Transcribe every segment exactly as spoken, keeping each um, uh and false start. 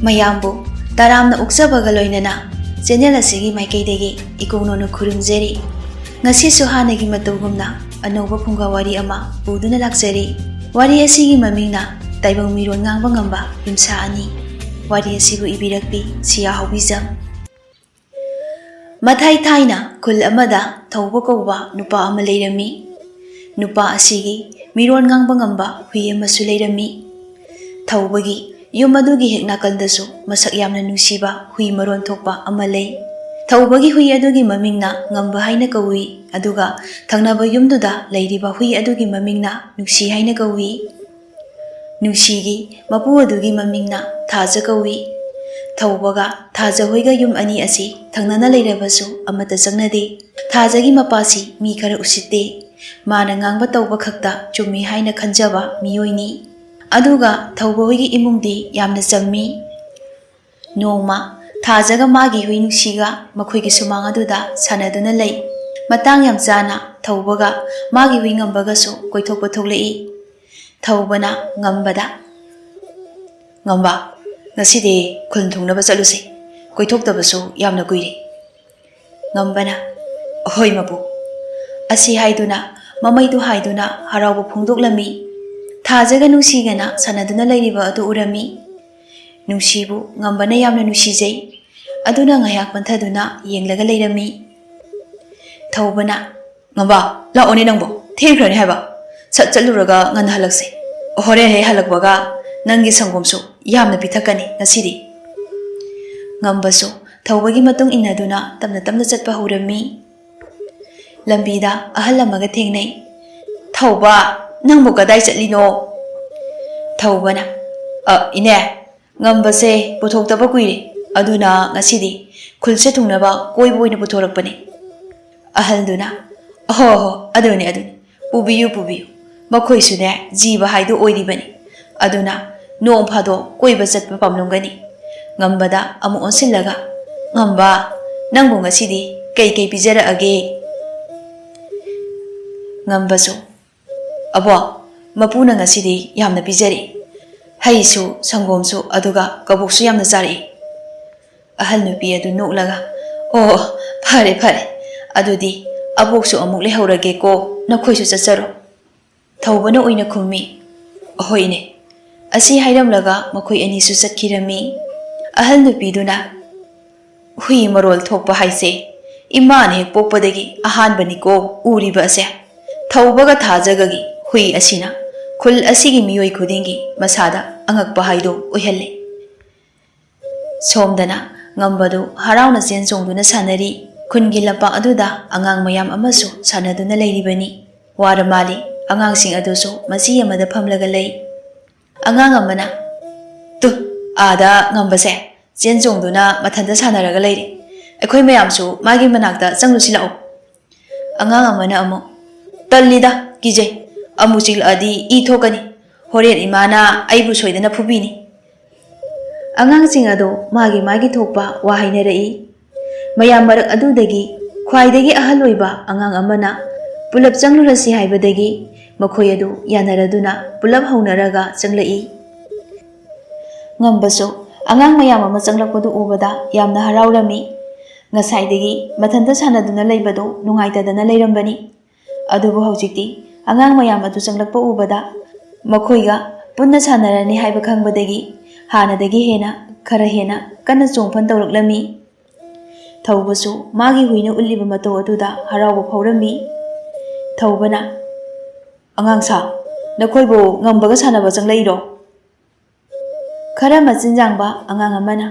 ꯃꯌꯥꯝꯕꯨ ꯇꯔꯥꯝꯅ ꯑꯣꯛꯆꯕꯒ ꯂꯣꯏꯅꯅ ꯆꯦꯅꯦꯜ ꯑꯁꯤꯒꯤ ꯃꯥꯏꯀꯩꯗꯒꯤ ꯏꯀꯣꯛꯅꯣꯅ ꯈꯨꯔꯨꯝꯖꯔꯤ꯫ ꯉꯁꯤꯁꯨ ꯍꯥꯟꯅꯒꯤ ꯃꯇꯧꯒꯨꯝꯅ ꯑꯅꯧꯕ ꯐꯨꯡꯒꯥ ꯋꯥꯔꯤ ꯑꯃ ꯄꯨꯗꯨꯅ ꯂꯥꯛꯆꯔꯤ꯫ ꯋꯥꯔꯤ ꯑꯁꯤꯒꯤ ꯃꯃꯤꯡꯅ ꯇꯥꯏꯕꯪ ꯃꯤꯔꯣꯟ ꯉꯥꯡꯕ ꯉꯝꯕ ꯌꯨꯝꯁꯥ ꯑꯅꯤ꯫ ꯋꯥꯔꯤ ꯑꯁꯤꯕꯨ ꯏꯕꯤꯔꯛꯄꯤ ꯁꯤꯌꯥ ꯍꯥꯎꯕꯤꯖꯝ꯫ ꯃꯊꯥꯏ ꯊꯥꯏꯅ ꯈꯨꯜ ꯑꯃꯗ ꯊꯧꯕ ꯀꯧꯕ ꯅꯨꯄꯥ ꯑꯃ ꯂꯩꯔꯝꯃꯤ꯫ ꯅꯨꯄꯥ ꯑꯁꯤꯒꯤ ꯃꯤꯔꯣꯟ ꯉꯥꯡꯕ ꯉꯝꯕ ꯍꯨꯏ ꯑꯃꯁꯨ ꯂꯩꯔꯝꯃꯤ꯫ ꯊꯧꯕꯒꯤ ꯌꯨꯝ ꯑꯗꯨꯒꯤ ꯍꯦꯛ ꯅꯥꯀꯟꯗꯁꯨ ꯃꯁꯛ ꯌꯥꯝꯅ ꯅꯨꯡꯁꯤꯕ ꯍꯨꯏ ꯃꯔꯣꯟ ꯊꯣꯛꯄ ꯑꯃ ꯂꯩ꯫ ꯊꯧꯕꯒꯤ ꯍꯨꯏ ꯑꯗꯨꯒꯤ ꯃꯃꯤꯡꯅ ꯉꯝꯕ ꯍꯥꯏꯅ ꯀꯧꯏ, ꯑꯗꯨꯒ ꯊꯪꯅꯕ ꯌꯨꯝꯗꯨꯗ ꯂꯩꯔꯤꯕ ꯍꯨꯏ ꯑꯗꯨꯒꯤ ꯃꯃꯤꯡꯅ ꯅꯨꯡꯁꯤ ꯍꯥꯏꯅ ꯀꯧꯏ꯫ ꯅꯨꯡꯁꯤꯒꯤ ꯃꯄꯨ ꯑꯗꯨꯒꯤ ꯃꯃꯤꯡꯅ ꯊꯥꯖ ꯀꯧꯏ꯫ ꯊꯧꯕꯒ ꯊꯥꯖ ꯍꯣꯏꯒ ꯌꯨꯝ ꯑꯅꯤ ꯑꯁꯤ ꯊꯪꯅꯅ ꯂꯩꯔꯕꯁꯨ ꯑꯃꯠꯇ ꯆꯪꯅꯗꯦ꯫ ꯊꯥꯖꯒꯤ ꯃꯄꯥꯁꯤ ꯃꯤ ꯈꯔ ꯎꯁꯤꯠꯇꯦ꯫ ꯃꯥꯅ ꯉꯥꯡꯕ ꯇꯧꯕ ꯈꯛꯇ ꯆꯨꯝꯃꯤ ꯍꯥꯏꯅ ꯈꯟꯖꯕ ꯃꯤꯑꯣꯏꯅꯤ꯫ ꯑꯗꯨꯒ ꯊꯧꯕ ꯍꯣꯏꯒꯤ ꯏꯃꯨꯡꯗꯤ ꯌꯥꯝꯅ ꯆꯝꯃꯤ꯫ ꯅꯣꯡꯃ ꯊꯥꯖꯒ ꯃꯥꯒꯤ ꯍꯨꯏ ꯅꯨꯡꯁꯤꯒ ꯃꯈꯣꯏꯒꯤ ꯁꯨꯃꯥꯡ ꯑꯗꯨꯗ ꯁꯥꯟꯅꯗꯨꯅ ꯂꯩ꯫ ꯃꯇꯥꯡ ꯌꯥꯝ ꯆꯥꯅ ꯊꯧꯕꯒ ꯃꯥꯒꯤ ꯍꯨꯏ ꯉꯝꯕꯒꯁꯨ ꯀꯣꯏꯊꯣꯛꯄ ꯊꯣꯛꯂꯛꯏ꯫ ꯊꯧꯕꯅ ꯉꯝꯕꯗ, "ꯉꯝꯕ, ꯉꯁꯤꯗꯤ ꯈꯨꯟ ꯊꯨꯡꯅꯕ ꯆꯠꯂꯨꯁꯤ꯫ ꯀꯣꯏꯊꯣꯛꯇꯕꯁꯨ ꯌꯥꯝꯅ ꯀꯨꯏꯔꯦ꯫" ꯉꯝꯕꯅ, "ꯑꯍꯣꯏ ꯃꯄꯨ꯫" ꯑꯁꯤ ꯍꯥꯏꯗꯨꯅ ꯃꯃꯩꯗꯨ ꯍꯥꯏꯗꯨꯅ ꯍꯔꯥꯎꯕ ꯐꯣꯡꯗꯣꯛꯂꯝꯃꯤ꯫ ꯊꯥꯖꯒ ꯅꯨꯡꯁꯤꯒꯅ ꯁꯥꯟꯅꯗꯨꯅ ꯂꯩꯔꯤꯕ ꯑꯗꯨ ꯎꯔꯝꯃꯤ꯫ ꯅꯨꯡꯁꯤꯕꯨ ꯉꯝꯕꯅ ꯌꯥꯝꯅ ꯅꯨꯡꯁꯤꯖꯩ꯫ ꯑꯗꯨꯅ ꯉꯥꯏꯍꯥꯛ ꯄꯟꯊꯗꯨꯅ ꯌꯦꯡꯂꯒ ꯂꯩꯔꯝꯃꯤ꯫ ꯊꯧꯕꯅ, "ꯉꯝꯕ, ꯂꯥꯛꯑꯣꯅꯦ ꯅꯪꯕꯣ, ꯊꯦꯡꯈ꯭ꯔꯅꯤ ꯍꯥꯏꯕ꯫ ꯁꯠ ꯆꯠꯂꯨꯔꯒ ꯉꯟꯅ ꯍꯜꯂꯛꯁꯦ꯫ ꯍꯣꯔꯦꯟ ꯍꯦꯛ ꯍꯜꯂꯛꯄꯒ ꯅꯪꯒꯤ ꯁꯪꯒꯣꯝꯁꯨ ꯌꯥꯝꯅ ꯄꯤꯊꯛꯀꯅꯤ ꯉꯁꯤꯗꯤ꯫" ꯉꯝꯕꯁꯨ ꯊꯧꯕꯒꯤ ꯃꯇꯨꯡ ꯏꯟꯅꯗꯨꯅ ꯇꯞꯅ ꯇꯞꯅ ꯆꯠꯄ ꯍꯧꯔꯝꯃꯤ꯫ ꯂꯝꯕꯤꯗ ꯑꯍꯜ ꯑꯃꯒ ꯊꯦꯡꯅꯩ꯫ "ꯊꯧꯕ, ꯅꯪꯕꯨ ꯀꯗꯥꯏ ꯆꯠꯂꯤꯅꯣ?" ꯊꯧꯕꯅ, "ꯑ, ꯏꯅꯦ, ꯉꯝꯕꯁꯦ ꯄꯨꯊꯣꯛꯇꯕ ꯀꯨꯏꯔꯦ, ꯑꯗꯨꯅ ꯉꯁꯤꯗꯤ ꯈꯨꯜꯁꯦ ꯊꯨꯡꯅꯕ ꯀꯣꯏꯕ ꯑꯣꯏꯅ ꯄꯨꯊꯣꯔꯛꯄꯅꯦ꯫" ꯑꯍꯜꯗꯨꯅ, "ꯑꯍꯣ ꯍꯣ, ꯑꯗꯨꯅꯤ, ꯑꯗꯨꯅꯤ, ꯄꯨꯕꯤꯌꯨ, ꯄꯨꯕꯤꯌꯨ꯫ ꯃꯈꯣꯏꯁꯨꯅꯦ ꯖꯤꯕ ꯍꯥꯏꯗꯨ ꯑꯣꯏꯔꯤꯕꯅꯤ꯫ ꯑꯗꯨꯅ ꯅꯣꯡ ꯐꯥꯗꯣꯛ ꯀꯣꯏꯕ ꯆꯠꯄ ꯄꯥꯝꯂꯝꯒꯅꯤ꯫" ꯉꯝꯕꯗ ꯑꯃꯨꯛ ꯑꯣꯟꯁꯤꯜꯂꯒ, "ꯉꯝꯕ, ꯅꯪꯕꯨ ꯉꯁꯤꯗꯤ ꯀꯩ ꯀꯩ ꯄꯤꯖꯔꯛꯑꯒꯦ?" ꯉꯝꯕꯁꯨ, "ꯑꯕꯣ, ꯃꯄꯨꯅ ꯉꯁꯤꯗꯤ ꯌꯥꯝꯅ ꯄꯤꯖꯔꯦ꯫ ꯍꯩꯁꯨ, ꯁꯪꯒꯣꯝꯁꯨ, ꯑꯗꯨꯒ ꯀꯕꯣꯛꯁꯨ ꯌꯥꯝꯅ ꯆꯥꯔꯛꯏ꯫ ꯑꯍꯜ ꯅꯨꯄꯤ ꯑꯗꯨ ꯅꯣꯛꯂꯒ, "ꯑꯣ, ꯐꯔꯦ, ꯐꯔꯦ꯫ ꯑꯗꯨꯗꯤ ꯑꯕꯣꯛꯁꯨ ꯑꯃꯨꯛ ꯂꯩꯍꯧꯔꯒꯦꯀꯣ, ꯅꯈꯣꯏꯁꯨ ꯆꯠꯆꯔꯣ꯫" ꯊꯧꯕꯅ ꯑꯣꯏꯅ ꯈꯨꯝꯃꯤ, "ꯑꯍꯣꯏꯅꯦ꯫" ꯑꯁꯤ ꯍꯥꯏꯔꯝꯂꯒ ꯃꯈꯣꯏ ꯑꯅꯤꯁꯨ ꯆꯠꯈꯤꯔꯝꯃꯤ꯫ ꯑꯍꯜ ꯅꯨꯄꯤꯗꯨꯅ, "ꯍꯨꯏ ꯃꯔꯣꯜ ꯊꯣꯛꯄ ꯍꯥꯏꯁꯦ ꯏꯃꯥꯅ ꯍꯦꯛ ꯄꯣꯛꯄꯗꯒꯤ ꯑꯍꯥꯟꯕꯅꯤꯀꯣ ꯎꯔꯤꯕ ꯑꯁꯦ꯫ ꯊꯧꯕꯒ ꯊꯥꯖꯒꯒꯤ ꯍꯨꯏ ꯑꯁꯤꯅ ꯈꯨꯜ ꯑꯁꯤꯒꯤ ꯃꯤꯑꯣꯏ ꯈꯨꯗꯤꯡꯒꯤ ꯃꯁꯥꯗ ꯑꯉꯛꯄ ꯍꯥꯏꯗꯣ ꯑꯣꯏꯍꯜꯂꯦ꯫" ꯁꯣꯝꯗꯅ ꯉꯝꯕꯗꯨ ꯍꯔꯥꯎꯅ ꯆꯦꯟ ꯆꯣꯡꯗꯨꯅ ꯁꯥꯟꯅꯔꯤ꯫ ꯈꯨꯟꯒꯤ ꯂꯝꯄꯥꯛ ꯑꯗꯨꯗ ꯑꯉꯥꯡ ꯃꯌꯥꯝ ꯑꯃꯁꯨ ꯁꯥꯟꯅꯗꯨꯅ ꯂꯩꯔꯤꯕꯅꯤ꯫ ꯋꯥꯔ ꯃꯥꯜꯂꯤ꯫ ꯑꯉꯥꯡꯁꯤꯡ ꯑꯗꯨꯁꯨ ꯃꯆꯤ ꯑꯃꯗ ꯐꯝꯂꯒ ꯂꯩ꯫ ꯑꯉꯥꯡ ꯑꯃꯅ, "ꯇꯨ, ꯑꯥꯗ ꯉꯝꯕꯁꯦ ꯆꯦꯟ ꯆꯣꯡꯗꯨꯅ ꯃꯊꯟꯇ ꯁꯥꯟꯅꯔꯒ ꯂꯩꯔꯦ꯫ ꯑꯩꯈꯣꯏ ꯃꯌꯥꯝꯁꯨ ꯃꯥꯒꯤ ꯃꯅꯥꯛꯇ ꯆꯪꯂꯨꯁꯤ ꯂꯥꯛꯑꯣ꯫" ꯑꯉꯥꯡ ꯑꯃꯅ ꯑꯃꯨꯛ, "ꯇꯜꯂꯤꯗ, ꯀꯤꯖꯩ꯫ ꯑꯃꯨꯛ ꯆꯤꯛꯂꯛꯑꯗꯤ ꯏ ꯊꯣꯛꯀꯅꯤ꯫ ꯍꯣꯔꯦꯟ ꯏꯃꯥꯅ ꯑꯩꯕꯨ ꯁꯣꯏꯗꯅ ꯐꯨꯕꯤꯅꯤ꯫" ꯑꯉꯥꯡꯁꯤꯡ ꯑꯗꯨ ꯃꯥꯒꯤ ꯃꯥꯒꯤ ꯊꯣꯛꯄ ꯋꯥ ꯍꯥꯏꯅꯔꯛꯏ꯫ ꯃꯌꯥꯝ ꯃꯔꯛ ꯑꯗꯨꯗꯒꯤ ꯈ꯭ꯋꯥꯏꯗꯒꯤ ꯑꯍꯜ ꯑꯣꯏꯕ ꯑꯉꯥꯡ ꯑꯃꯅ ꯄꯨꯂꯞ ꯆꯪꯂꯨꯔꯁꯤ ꯍꯥꯏꯕꯗꯒꯤ ꯃꯈꯣꯏ ꯑꯗꯨ ꯌꯥꯅꯔꯗꯨꯅ ꯄꯨꯂꯞ ꯍꯧꯅꯔꯒ ꯆꯪꯂꯛꯏ꯫ ꯉꯝꯕꯁꯨ ꯑꯉꯥꯡ ꯃꯌꯥꯝ ꯑꯃ ꯆꯪꯂꯛꯄꯗꯨ ꯎꯕꯗ ꯌꯥꯝꯅ ꯍꯔꯥꯎꯔꯝꯃꯤ꯫ ꯉꯁꯥꯏꯗꯒꯤ ꯃꯊꯟꯇ ꯁꯥꯟꯅꯗꯨꯅ ꯂꯩꯕꯗꯨ ꯅꯨꯡꯉꯥꯏꯇꯗꯅ ꯂꯩꯔꯝꯕꯅꯤ꯫ ꯑꯗꯨꯕꯨ ꯍꯧꯖꯤꯛꯇꯤ ꯑꯉꯥꯡ ꯃꯌꯥꯝ ꯑꯗꯨ ꯆꯪꯂꯛꯄ ꯎꯕꯗ ꯃꯈꯣꯏꯒ ꯄꯨꯟꯅ ꯁꯥꯟꯅꯔꯅꯤ ꯍꯥꯏꯕ ꯈꯪꯕꯗꯒꯤ ꯍꯥꯟꯅꯗꯒꯤ ꯍꯦꯟꯅ, ꯈꯔ ꯍꯦꯟꯅ ꯀꯟꯅ ꯆꯣꯡꯐꯟ ꯇꯧꯔꯛꯂꯝꯃꯤ꯫ ꯊꯧꯕꯁꯨ ꯃꯥꯒꯤ ꯍꯨꯏꯅ ꯎꯠꯂꯤꯕ ꯃꯇꯧ ꯑꯗꯨꯗ ꯍꯔꯥꯎꯕ ꯐꯥꯎꯔꯝꯃꯤ꯫ ꯊꯧꯕꯅ, "ꯑꯉꯥꯡ ꯁꯥ, ꯅꯈꯣꯏꯕꯨ ꯉꯝꯕꯒ ꯁꯥꯟꯅꯕ ꯆꯪꯂꯛꯏꯔꯣ?" ꯈꯔ ꯃꯆꯤꯟ ꯌꯥꯡꯕ ꯑꯉꯥꯡ ꯑꯃꯅ,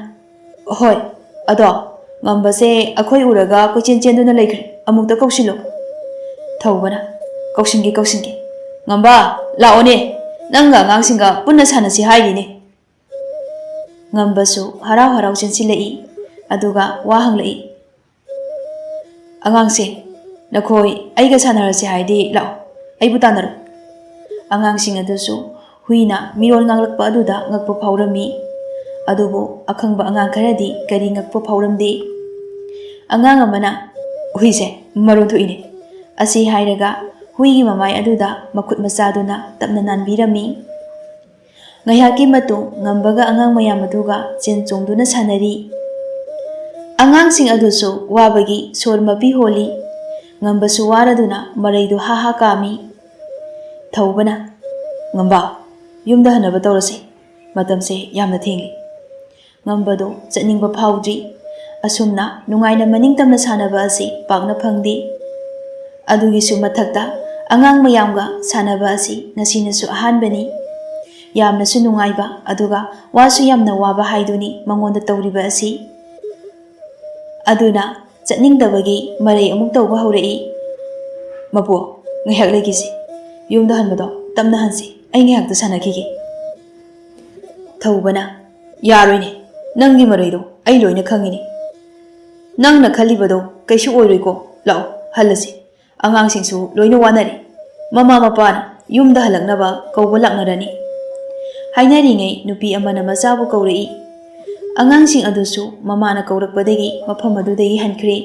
"ꯍꯣꯏ, ꯑꯗꯣ ꯉꯝꯕꯁꯦ ꯑꯩꯈꯣꯏ ꯎꯔꯒ ꯀꯣꯏꯆꯦꯟ ꯆꯦꯟꯗꯨꯅ ꯂꯩꯈ꯭ꯔꯦ, ꯑꯃꯨꯛꯇ ꯀꯧꯁꯤꯜꯂꯨ꯫" ꯊꯧꯕꯅ, "ꯀꯧꯁꯤꯟꯒꯦ, ꯀꯧꯁꯤꯟꯒꯦ꯫ ꯉꯝꯕ, ꯂꯥꯛꯑꯣꯅꯦ, ꯅꯪꯒ ꯑꯉꯥꯡꯁꯤꯡꯒ ꯄꯨꯟꯅ ꯁꯥꯟꯅꯁꯤ ꯍꯥꯏꯔꯤꯅꯦ꯫" ꯉꯝꯕꯁꯨ ꯍꯔꯥꯎ ꯍꯔꯥꯎ ꯆꯦꯟꯁꯤꯜꯂꯛꯏ꯫ ꯑꯗꯨꯒ ꯋꯥ ꯍꯪꯂꯛꯏ, "ꯑꯉꯥꯡꯁꯦ, ꯅꯈꯣꯏ ꯑꯩꯒ ꯁꯥꯟꯅꯔꯁꯦ ꯍꯥꯏꯗꯤ ꯂꯥꯛꯑꯣ, ꯑꯩꯕꯨ ꯇꯥꯟꯅꯔꯣ꯫" ꯑꯉꯥꯡꯁꯤꯡ ꯑꯗꯨꯁꯨ ꯍꯨꯏꯅ ꯃꯤꯔꯣꯜ ꯉꯥꯡꯂꯛꯄ ꯑꯗꯨꯗ ꯉꯛꯄ ꯐꯥꯎꯔꯝꯃꯤ꯫ ꯑꯗꯨꯕꯨ ꯑꯈꯪꯕ ꯑꯉꯥꯡ ꯈꯔꯗꯤ ꯀꯔꯤ ꯉꯛꯄ ꯐꯥꯎꯔꯝꯗꯦ꯫ ꯑꯉꯥꯡ ꯑꯃꯅ, "ꯍꯨꯏꯁꯦ ꯃꯔꯣꯟ ꯊꯣꯛꯏꯅꯦ꯫" ꯑꯁꯤ ꯍꯥꯏꯔꯒ ꯍꯨꯏꯒꯤ ꯃꯃꯥꯏ ꯑꯗꯨꯗ ꯃꯈꯨꯠ ꯃꯆꯥꯗꯨꯅ ꯇꯞꯅ ꯅꯥꯟꯕꯤꯔꯝꯃꯤ꯫ ꯉꯥꯏꯍꯥꯛꯀꯤ ꯃꯇꯨꯡ ꯉꯝꯕꯒ ꯑꯉꯥꯡ ꯃꯌꯥꯝ ꯑꯗꯨꯒ ꯆꯦꯟ ꯆꯣꯡꯗꯨꯅ ꯁꯥꯟꯅꯔꯤ꯫ ꯑꯉꯥꯡꯁꯤꯡ ꯑꯗꯨꯁꯨ ꯋꯥꯕꯒꯤ ꯁꯣꯔ ꯃꯄꯤ ꯍꯣꯜꯂꯤ꯫ ꯉꯝꯕꯁꯨ ꯋꯥꯔꯗꯨꯅ ꯃꯔꯩꯗꯨ ꯍꯥ ꯍꯥ ꯀꯥꯝꯃꯤ꯫ ꯊꯧꯕꯅ, "ꯉꯝꯕ, ꯌꯨꯝꯗ ꯍꯟꯅꯕ ꯇꯧꯔꯁꯤ꯫ ꯃꯇꯝꯁꯦ ꯌꯥꯝꯅ ꯊꯦꯡꯂꯤ꯫" ꯉꯝꯕꯗꯨ ꯆꯠꯅꯤꯡꯕ ꯐꯥꯎꯗ꯭ꯔꯤ꯫ ꯑꯁꯨꯝꯅ ꯅꯨꯡꯉꯥꯏꯅ ꯃꯅꯤꯡ ꯇꯝꯅ ꯁꯥꯟꯅꯕ ꯑꯁꯤ ꯄꯥꯛꯅ ꯐꯪꯗꯦ꯫ ꯑꯗꯨꯒꯤꯁꯨ ꯃꯊꯛꯇ ꯑꯉꯥꯡ ꯃꯌꯥꯝꯒ ꯁꯥꯟꯅꯕ ꯑꯁꯤ ꯉꯁꯤꯅꯁꯨ ꯑꯍꯥꯟꯕꯅꯤ꯫ ꯌꯥꯝꯅꯁꯨ ꯅꯨꯡꯉꯥꯏꯕ, ꯑꯗꯨꯒ ꯋꯥꯁꯨ ꯌꯥꯝꯅ ꯋꯥꯕ ꯍꯥꯏꯗꯨꯅꯤ ꯃꯉꯣꯟꯗ ꯇꯧꯔꯤꯕ ꯑꯁꯤ꯫ ꯑꯗꯨꯅ ꯆꯠꯅꯤꯡꯗꯕꯒꯤ ꯃꯔꯩ ꯑꯃꯨꯛ ꯇꯧꯕ ꯍꯧꯔꯛꯏ꯫ "ꯃꯄꯨ, ꯉꯥꯏꯍꯥꯛ ꯂꯩꯈꯤꯁꯤ꯫ ꯌꯨꯝꯗ ꯍꯟꯕꯗꯣ ꯇꯞꯅ ꯍꯟꯁꯤ꯫ ꯑꯩ ꯉꯥꯏꯍꯥꯛꯇ ꯁꯥꯟꯅꯈꯤꯒꯦ꯫" ꯊꯧꯕꯅ, "ꯌꯥꯔꯣꯏꯅꯦ, ꯅꯪꯒꯤ ꯃꯔꯩꯗꯣ ꯑꯩ ꯂꯣꯏꯅ ꯈꯪꯉꯤꯅꯦ꯫ ꯅꯪꯅ ꯈꯜꯂꯤꯕꯗꯣ ꯀꯩꯁꯨ ꯑꯣꯏꯔꯣꯏꯀꯣ꯫ ꯂꯥꯛꯑꯣ, ꯍꯜꯂꯁꯤ꯫ ꯑꯉꯥꯡꯁꯤꯡꯁꯨ ꯂꯣꯏꯅ ꯋꯥꯅꯔꯦ꯫ ꯃꯃꯥ ꯃꯄꯥꯅ ꯌꯨꯝꯗ ꯍꯜꯂꯛꯅꯕ ꯀꯧꯕ ꯂꯥꯛꯅꯔꯅꯤ꯫" ꯍꯥꯏꯅꯔꯤꯉꯩ ꯅꯨꯄꯤ ꯑꯃꯅ ꯃꯆꯥꯕꯨ ꯀꯧꯔꯛꯏ꯫ ꯑꯉꯥꯡꯁꯤꯡ ꯑꯗꯨꯁꯨ ꯃꯃꯥꯅ ꯀꯧꯔꯛꯄꯗꯒꯤ ꯃꯐꯝ ꯑꯗꯨꯗꯒꯤ ꯍꯟꯈ꯭ꯔꯦ꯫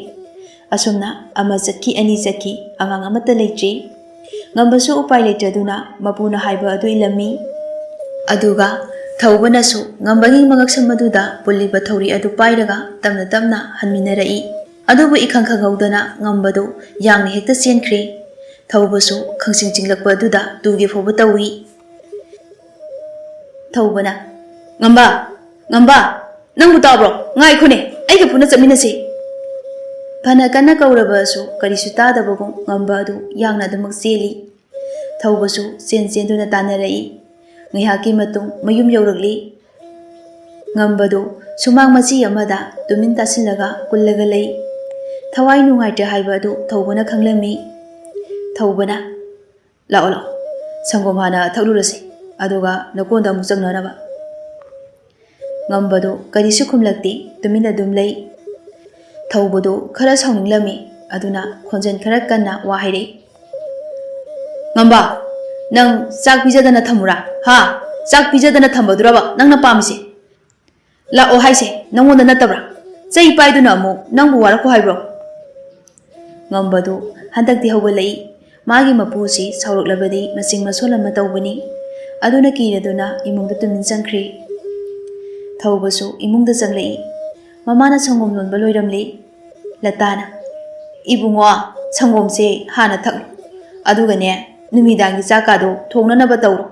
ꯑꯁꯨꯝꯅ ꯑꯃ ꯆꯠꯈꯤ, ꯑꯅꯤ ꯆꯠꯈꯤ, ꯑꯉꯥꯡ ꯑꯃꯠꯇ ꯂꯩꯇ꯭ꯔꯦ꯫ ꯉꯝꯕꯁꯨ ꯎꯄꯥꯏ ꯂꯩꯇ꯭ꯔꯗꯨꯅ ꯃꯄꯨꯅ ꯍꯥꯏꯕ ꯑꯗꯨ ꯏꯜꯂꯝꯃꯤ꯫ ꯑꯗꯨꯒ ꯊꯧꯕꯅꯁꯨ ꯉꯝꯕꯒꯤ ꯃꯉꯛꯁꯝ ꯑꯗꯨꯗ ꯄꯨꯜꯂꯤꯕ ꯊꯧꯔꯤ ꯑꯗꯨ ꯄꯥꯏꯔꯒ ꯇꯞꯅ ꯇꯞꯅ ꯍꯟꯃꯤꯟꯅꯔꯛꯏ꯫ ꯑꯗꯨꯕꯨ ꯏꯈꯪ ꯈꯪꯍꯧꯗꯅ ꯉꯝꯕꯗꯨ ꯌꯥꯡꯅ ꯍꯦꯛꯇ ꯆꯦꯟꯈ꯭ꯔꯦ꯫ ꯊꯧꯕꯁꯨ ꯈꯪꯆꯤꯡ ꯆꯤꯡꯂꯛꯄ ꯑꯗꯨꯗ ꯇꯨꯒꯦ ꯐꯥꯎꯕ ꯇꯧꯏ꯫ ꯊꯧꯕꯅ, "ꯉꯝꯕ, ꯉꯝꯕ, ꯅꯪꯕꯨ ꯇꯥꯕ꯭ꯔꯣ? ꯉꯥꯏꯈꯣꯅꯦ, ꯑꯩꯒ ꯄꯨꯟꯅ ꯆꯠꯃꯤꯟꯅꯁꯤ꯫" ꯐꯅ ꯀꯟꯅ ꯀꯧꯔꯕꯁꯨ ꯀꯔꯤꯁꯨ ꯇꯥꯗꯕꯒꯨꯝ ꯉꯝꯕ ꯑꯗꯨ ꯌꯥꯡꯅ ꯑꯗꯨꯃꯛ ꯆꯦꯜꯂꯤ꯫ ꯊꯧꯕꯁꯨ ꯆꯦꯟ ꯆꯦꯟꯗꯨꯅ ꯇꯥꯟꯅꯔꯛꯏ꯫ ꯉꯥꯏꯍꯥꯛꯀꯤ ꯃꯇꯨꯡ ꯃꯌꯨꯝ ꯌꯧꯔꯛꯂꯤ꯫ ꯉꯝꯕꯗꯨ ꯁꯨꯃꯥꯡ ꯃꯆꯤ ꯑꯃꯗ ꯇꯨꯃꯤꯟ ꯇꯥꯁꯤꯜꯂꯒ ꯀꯨꯜꯂꯒ ꯂꯩ꯫ ꯊꯋꯥꯏ ꯅꯨꯡꯉꯥꯏꯇ꯭ꯔꯦ ꯍꯥꯏꯕ ꯑꯗꯨ ꯊꯧꯕꯅ ꯈꯪꯂꯝꯃꯤ꯫ ꯊꯧꯕꯅ, "ꯂꯥꯛꯑꯣ, ꯂꯥꯛꯑꯣ, ꯁꯪꯒꯣꯝ ꯍꯥꯟꯅ ꯊꯛꯂꯨꯔꯁꯤ, ꯑꯗꯨꯒ ꯅꯀꯣꯟꯗ ꯑꯃꯨꯛ ꯆꯪꯅꯅꯕ꯫" ꯉꯝꯕꯗꯨ ꯀꯔꯤꯁꯨ ꯈꯨꯝꯂꯛꯇꯦ, ꯇꯨꯃꯤꯟꯅ ꯑꯗꯨꯝ ꯂꯩ꯫ ꯊꯧꯕꯗꯨ ꯈꯔ ꯁꯥꯎꯅꯤꯡꯂꯝꯃꯤ, ꯑꯗꯨꯅ ꯈꯣꯟꯖꯦꯜ ꯈꯔ ꯀꯟꯅ ꯋꯥ ꯍꯥꯏꯔꯛꯏ꯫ "ꯉꯝꯕ, ꯅꯪ ꯆꯥꯛ ꯄꯤꯖꯗꯅ ꯊꯝꯃꯨꯔꯥ? ꯍꯥ? ꯆꯥꯛ ꯄꯤꯖꯗꯅ ꯊꯝꯕꯗꯨꯔꯕ ꯅꯪꯅ ꯄꯥꯝꯃꯤꯁꯦ? ꯂꯥꯛꯑꯣ ꯍꯥꯏꯁꯦ ꯅꯪꯉꯣꯟꯗ ꯅꯠꯇꯕ꯭ꯔꯥ? ꯆꯩ ꯄꯥꯏꯗꯨꯅ ꯑꯃꯨꯛ ꯅꯪꯕꯨ ꯋꯥꯔꯛꯈꯣ ꯍꯥꯏꯕ꯭ꯔꯣ?" ꯉꯝꯕꯗꯨ ꯍꯟꯗꯛꯇꯤ ꯍꯧꯒꯠꯂꯛꯏ꯫ ꯃꯥꯒꯤ ꯃꯄꯨꯁꯤ ꯁꯥꯎꯔꯛꯂꯕꯗꯤ ꯃꯆꯤꯡ ꯃꯁꯣꯟ ꯑꯃ ꯇꯧꯕꯅꯤ꯫ ꯑꯗꯨꯅ ꯀꯤꯔꯗꯨꯅ ꯏꯃꯨꯡꯗ ꯇꯨꯃꯤꯟ ꯆꯪꯈ꯭ꯔꯦ꯫ ꯊꯧꯕꯁꯨ ꯏꯃꯨꯡꯗ ꯆꯪꯂꯛꯏ꯫ ꯃꯃꯥꯅ ꯁꯪꯒꯣꯝ ꯂꯣꯟꯕ ꯂꯣꯏꯔꯝꯂꯦ꯫ ꯂꯇꯥꯅ, "ꯏꯕꯨꯡꯉꯣ, ꯁꯪꯒꯣꯝꯁꯦ ꯍꯥꯟꯅ ꯊꯛꯂꯣ꯫ ꯑꯗꯨꯒꯅꯦ, ꯅꯨꯃꯤꯗꯥꯡꯒꯤ ꯆꯥꯛꯀꯥꯗꯣ ꯊꯣꯡꯅꯅꯕ ꯇꯧꯔꯣ꯫"